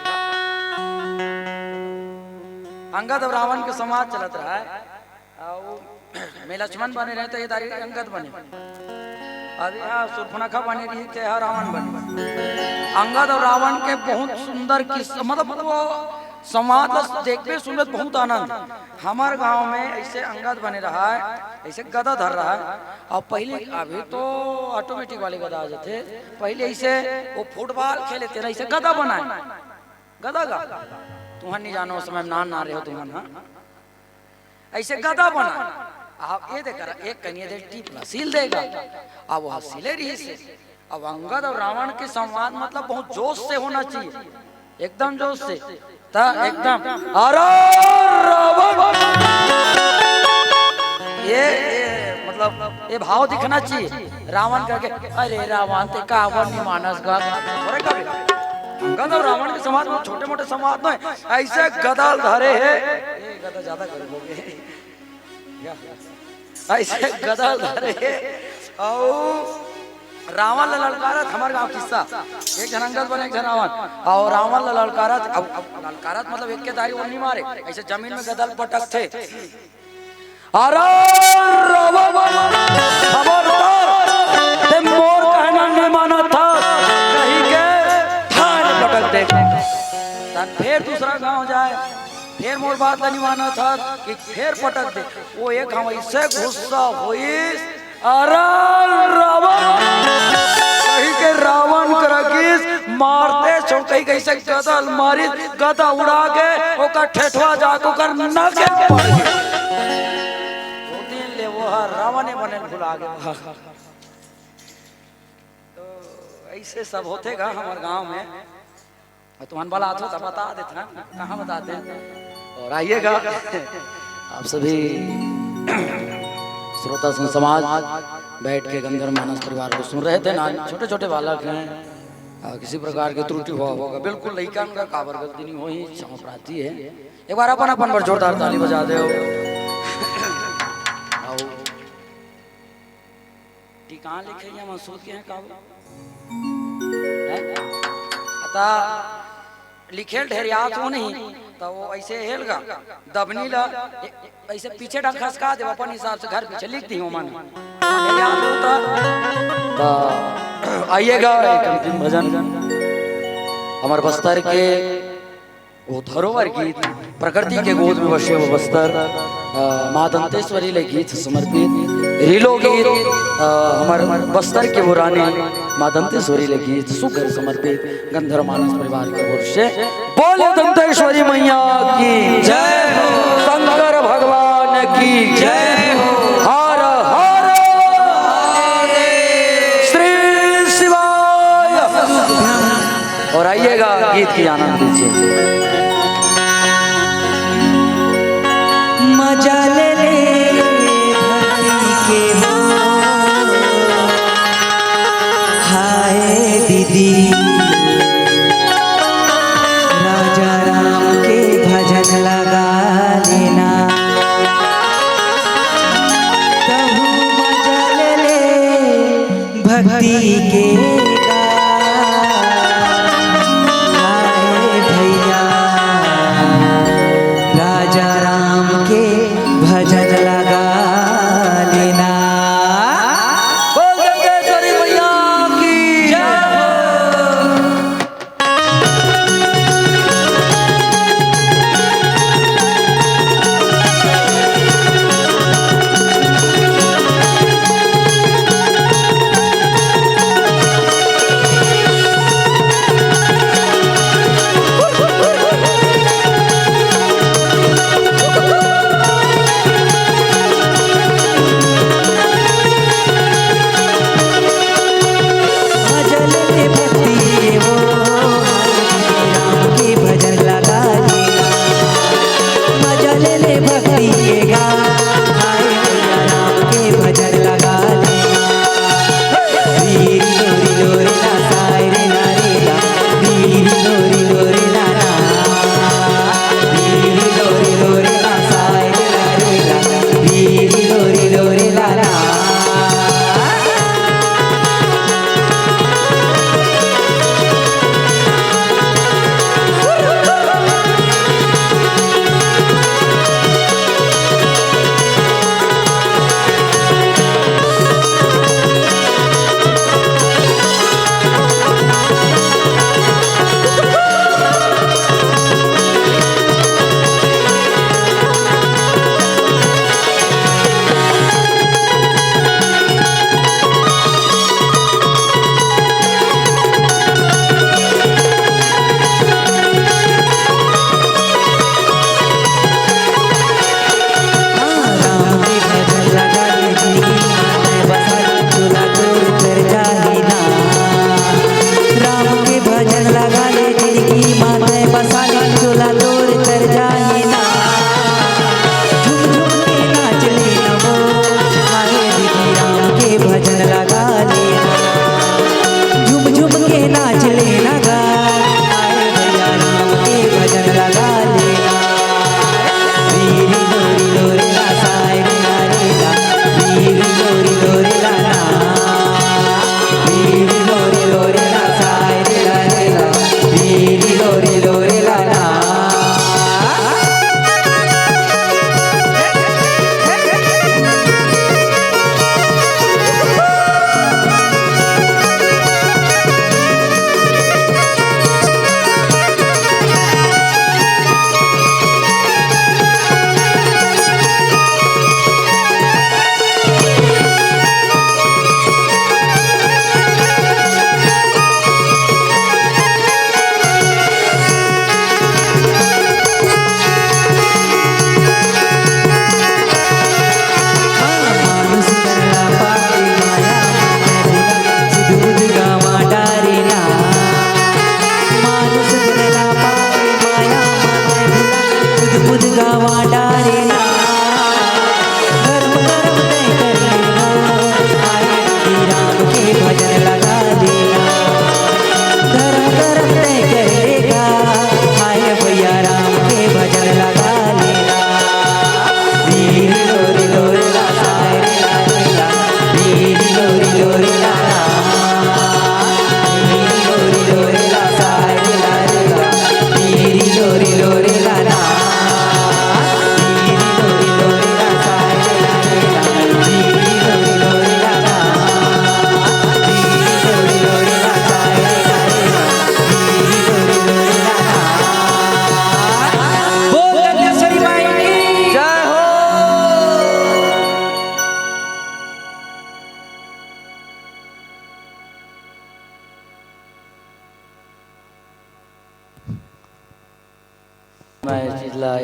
अंगद और रावण के संवाद चलत रहा है। आ, वो मैं लक्ष्मण बने रहे तो ये दारी अंगद बने। अब यहाँ सुर्पनखा बने रही तो यहाँ रावण बने। अंगद और रावण के बहुत सुंदर किस्सा, मतलब वो संवाद ला देखबे सुनबे त बहुत आनंद। हमार गांव में ऐसे अंगद बने रहा है, ऐसे गदा धर रहा है। और पहले, अभी तो ऑटोमेटिक वाले गदा आ जाते, पहले ऐसे वो फुटबॉल खेले थे ना, ऐसे गदा बनाए, गदा गा। तुहन नहीं जानो, उस समय नान ना रहे हो तुहन, हाँ। ऐसे गदा बना। अब ये देख रहा, एक कनिए दे टीप ला, सील देगा। अब वह सिले रही से। अब अंगद और रावण के संवाद मतलब बहुत जोश से होना चाहिए, एकदम जोश से। त एकदम, "अरे रावण!" ये, ये मतलब ये भाव दिखना चाहिए। रावण करके, "अरे रावण, ते काबर नहीं मानस गा?" अरे कभी अंगद और रावण के संवाद में छोटे मोटे संवाद नहीं, ऐसे गदा धरे हे। ये गदा ज्यादा गर्म हो गए। ऐसे गदा धरे हे। और रावण ला ललकारत, हमारे गांव किस्सा, एक झन अंगद बने, एक झन रावण। और रावण ला ललकारत, अब, अब ललकारत मतलब एक के दारी वो नहीं मारे, ऐसे जमीन में गदा ल पटकथे। "अरे रावण, खबरदार, ते मोर कहना नहीं मानत हस," कही के ठाड़ पटक दे। तब फिर दूसरा गांव जाए, फिर मोर बात ला नहीं मानत हस कि फिर पटक दे। वो एक हम ऐसे गुस्सा होइस, "अरे रावण!" कही के रावण करा गिस, मारते छो कही कैसे गदा ल मारिस, गदा उड़ा के ओकर ठेठवा जाके ओकर नाके पड़ गे। वो दिन ले वो हर रावणे बने भुला गे। तो ऐसे सब होथे गा हमार गांव में। और तुमन बलाथो तो बता देथन, कहाँ बताते हैं? और आइएगा, आप सभी श्रोता संत समाज बैठ के गंधर्व मानस परिवार को सुन रहे थे ना, छोटे छोटे बालक हैं, आ, किसी प्रकार की त्रुटि हुआ होगा, बिल्कुल लइका का काबर गलती नहीं हुई, क्षमा प्रार्थी है। एक बार अपन अपन पर जोरदार ताली बजा दे। आओ। टिकान लिखे या मसूद के हैं का? हैं? अता लिखेल ढेरियात हो नहीं, तो वो ऐसे हेल गा, दबनी ला, ए-, ऐसे पीछे ढंग खसका दे, अपन हिसाब से घर पीछे लिख दी हो मन। ढेरियात हो तो। तो आइएगा, एक अंतिम भजन हमारे बस्तर के वो धरोहर गीत, प्रकृति के गोद में बसे वो बस्तर, अ, माँ दंतेश्वरी ले गीत समर्पित, रीलो गीत, अ, हमर बस्तर के वो रानी माँ दंतेश्वरी ले गीत सुघर समर्पित, गंधर्व मानस परिवार के ओर से। बोले दंतेश्वरी मैया की जय हो। शंकर भगवान की जय हो। हर हर श्री शिवाय। और आइएगा, गीत की आनंद लीजिए। मजा ले ले भक्ति के हो, हाय दीदी, राजा राम के भजन लगा लेना। तहु मजा ले ले भक्ति के गान। हाय भैया, राजा राम के भजन लगा लेना। बोल दंतेश्वरी मैया की जय हो।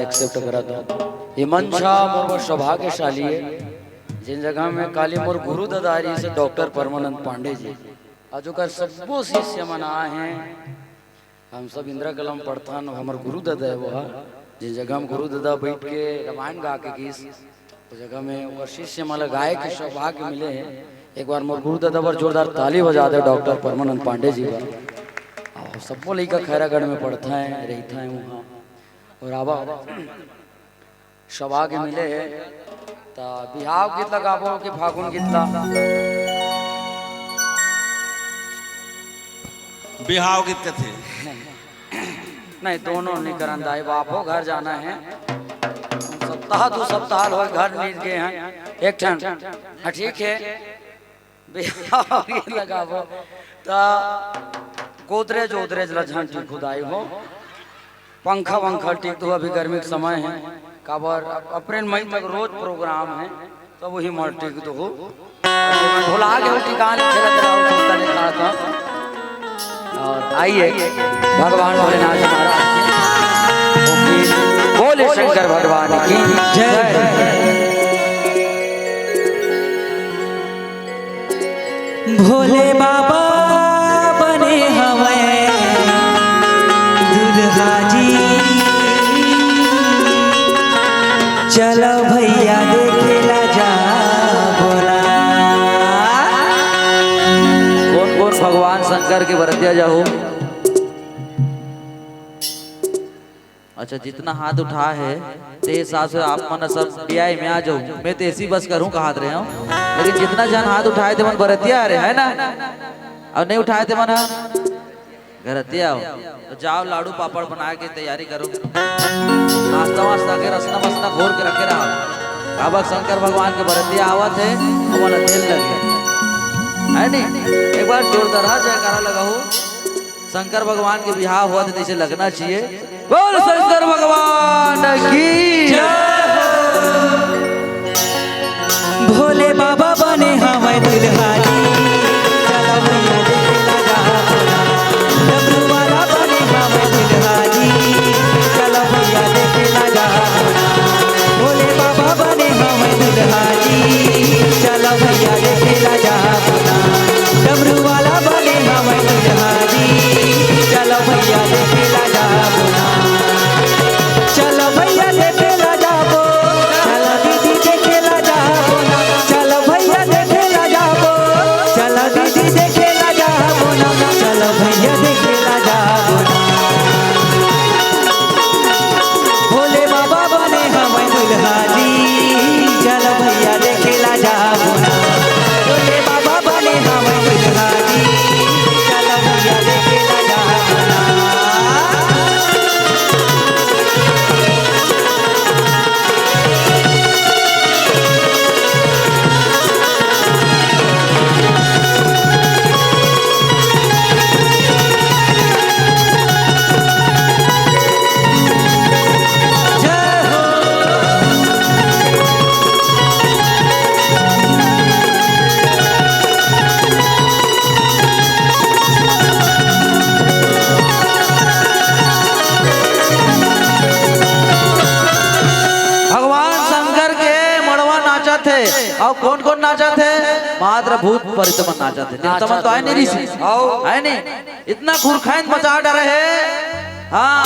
एक्सेप्ट करत हंव। ये मंच ह मोर बर सौभाग्यशाली हे, जेन जगह में काली मोर गुरु ददा रहिस हे डॉक्टर परमानंद पांडे जी, अउ ओकर सब्बो शिष्य मन आए हे। हम सब इंदिरा कॉलोनी पढ़थन, हमर गुरु ददा हे वो ह, जेन जगह में गुरु ददा बइठ के रामायण गा के गिस, वो जगह में ओकर शिष्य मन ला गाए के सौभाग्य मिले हे। एक बार मोर गुरु ददा बर जोरदार ताली बजा दे डॉक्टर परमानंद पांडे जी बर। अउ सब्बो लइका खैरागढ़ में पढ़थें, रहिथें उहाँ। अउ आवा, सौभाग्य मिले हे, त बिहाव गीत ला गाबो कि फागुन गीत ला? बिहाव गीत कथे। नहीं, दोनों नइ करन दाई, बापो घर जाना हे। सप्ताह दू सप्ताह होय घर नइ गे हन। एक ठन, हाँ, ठीक हे। बिहाव गीत ला गाबो त गोदरेज ओदरेज ला झन टिकहू दाई हो, पंखा वंखा टिक दो, अभी गर्मी के समय हे, काबर अप्रैल मई तक रोज प्रोग्राम हे, तब वही मर टिक दो। भुला गे हो ठिकाने खेलत रहो, सुनता नहीं कहा था। अउ आइए भगवान भोलेनाथ महाराज की, बोले शंकर भगवान की जय। भोले बाबा बने हवय दुल्हा जी, चलो भैया देखे ला जाबो ना। कोन कोन भगवान शंकर के बरतिया जाहू? अच्छा, जितना हाथ उठा हे, ते हिसाब से आप मन सब डीआई में आ जाहू। मैं तो एसी बस करूँ कहात रहे हूँ, लेकिन जितना जन हाथ उठाए ते मन बरतिया हरे, है ना? अउ नहीं उठाए ते मन ह घरतिया हो, तो जाओ लाडू पापड़ बना के तैयारी करो, नाश्ता वास्ता के रसना बसना घोर के रखे रहा। अब शंकर भगवान के बरतिया आवत हे, हमन तेल लगे, है नी? एक बार जोरदार जयकारा लगाओ। शंकर भगवान के बिहाव होवत हे, तइसे लगना चाहिए। बोल शंकर भगवान की जय। भोले बाबा बने हवय दुल्हा जी, चलो भैया देखे ला जाबो ना। डमरू वाला बने हवय दुल्हा जी, चलो भैया देखे ला जाबो ना। भोले बाबा बने हवय दुल्हा जी, चलो भैया देखे ला जाबो ना। डमरू वाला बने हवय दुल्हा जी, चलो भैया देखे ला जाबो ना। चलो भैया देखे ला जाबो, चलो दीदी देखे ला जाबो ना। चलो भैया देखे ला जाबो, चलो दीदी देखे ला जाबो ना। चलो भैया देखे ला जाबो ना। भोले बाबा बने हवय दुल्हा जी, चलो भैया देखे ला जाबो ना। भोले बाबा बने हवय दुल्हा जी, चलो भैया देखे ला जाबो ना। भगवान शंकर के मड़वा नाचत हे। अउ कोन कोन नाचत हे? मात्र भूत प्रेत मन नाचत हे। देवता मन तो आए नहीं रहिस हे। अउ आए नहीं। इतना खुरखैन मचा डरे हे। हाँ,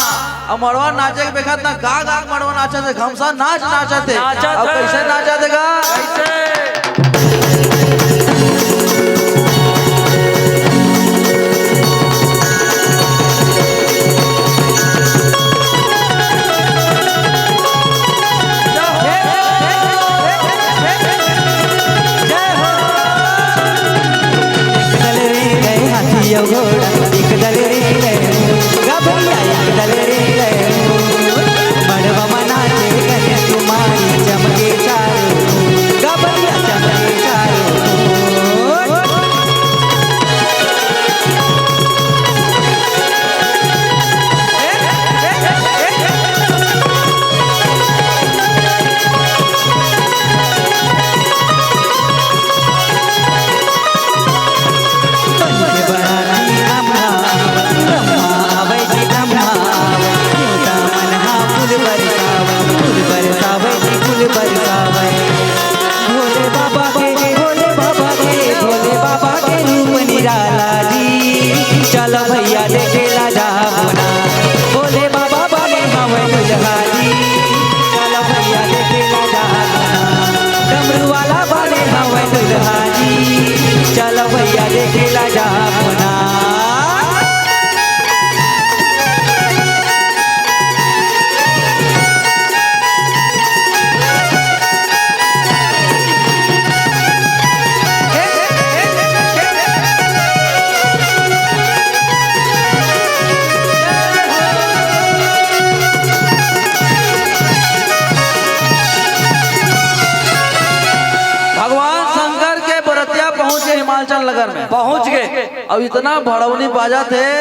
अउ मड़वा नाचे के बेखत ना, गा गा के मड़वा नाचत हे, घमसा नाच नाचत हे। नाचत अउ हे। कइसे नाचत हे गा? कइसे? एक दल रे गए हाथी अउ घोड़ा, एक दल रे गए मोर। गा भैया, एक दल रे गए मोर। मड़वा म नाचे कन्या कुमारी चमके चारों ओर। या देखेला जा अपना। भगवान शंकर के बरतिया पहुंच गे हिमाचल नगर में। पहुंच गे। अब इतना भड़ौनी बाजत हे,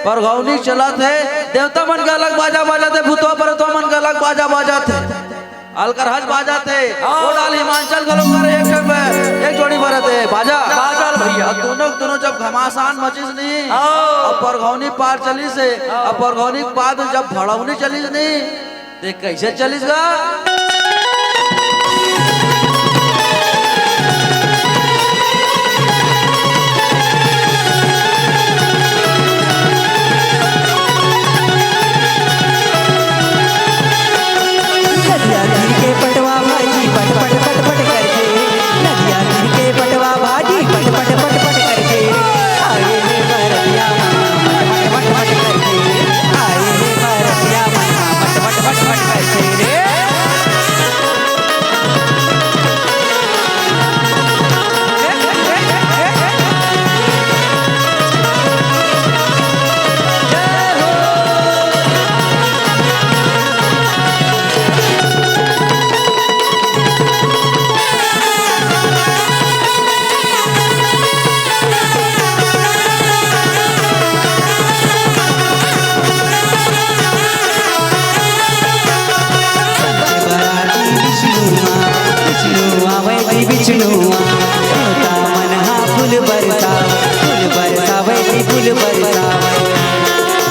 परघौनी चलत हे, देवता मन के अलग बाजा बाजत हे, भूतवा परतवा मन के अलग बाजा बाजत हे, अलकरहज बाजत हे। हाँ। वो डाल हिमाचल घलो करे एक ठन बे-, एक जोड़ी बरत हे बाजा। बाजा ल भैया। अब दोनों, दोनों जब घमासान मचिस नहीं, हाँ। अब परघौनी पार चलिस हे, हाँ। अब परघौनी के बाद जब भड़ौनी चलिस नहीं, देख कइसे चलिस गा। नदिया तीर के पटवा भाजी पट पट पट पट करके, नदिया तीर के पटवा भाजी पट पट पट पट करके, आए हे बरतिया मना मट मट मट मट करके, आए हे बरतिया मना मट मट मट मट करके रे। बराती बिचनुआ, बिचनुआ, वैदी बिचनुआ, देवता मन हा फूल बरसा, फूल बरसा, वैदी फूल बरसा।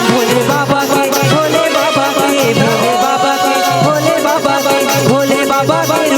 भोले बाबा के, भोले बाबा के, भोले बाबा के, भोले बाबा के, भोले बाबा के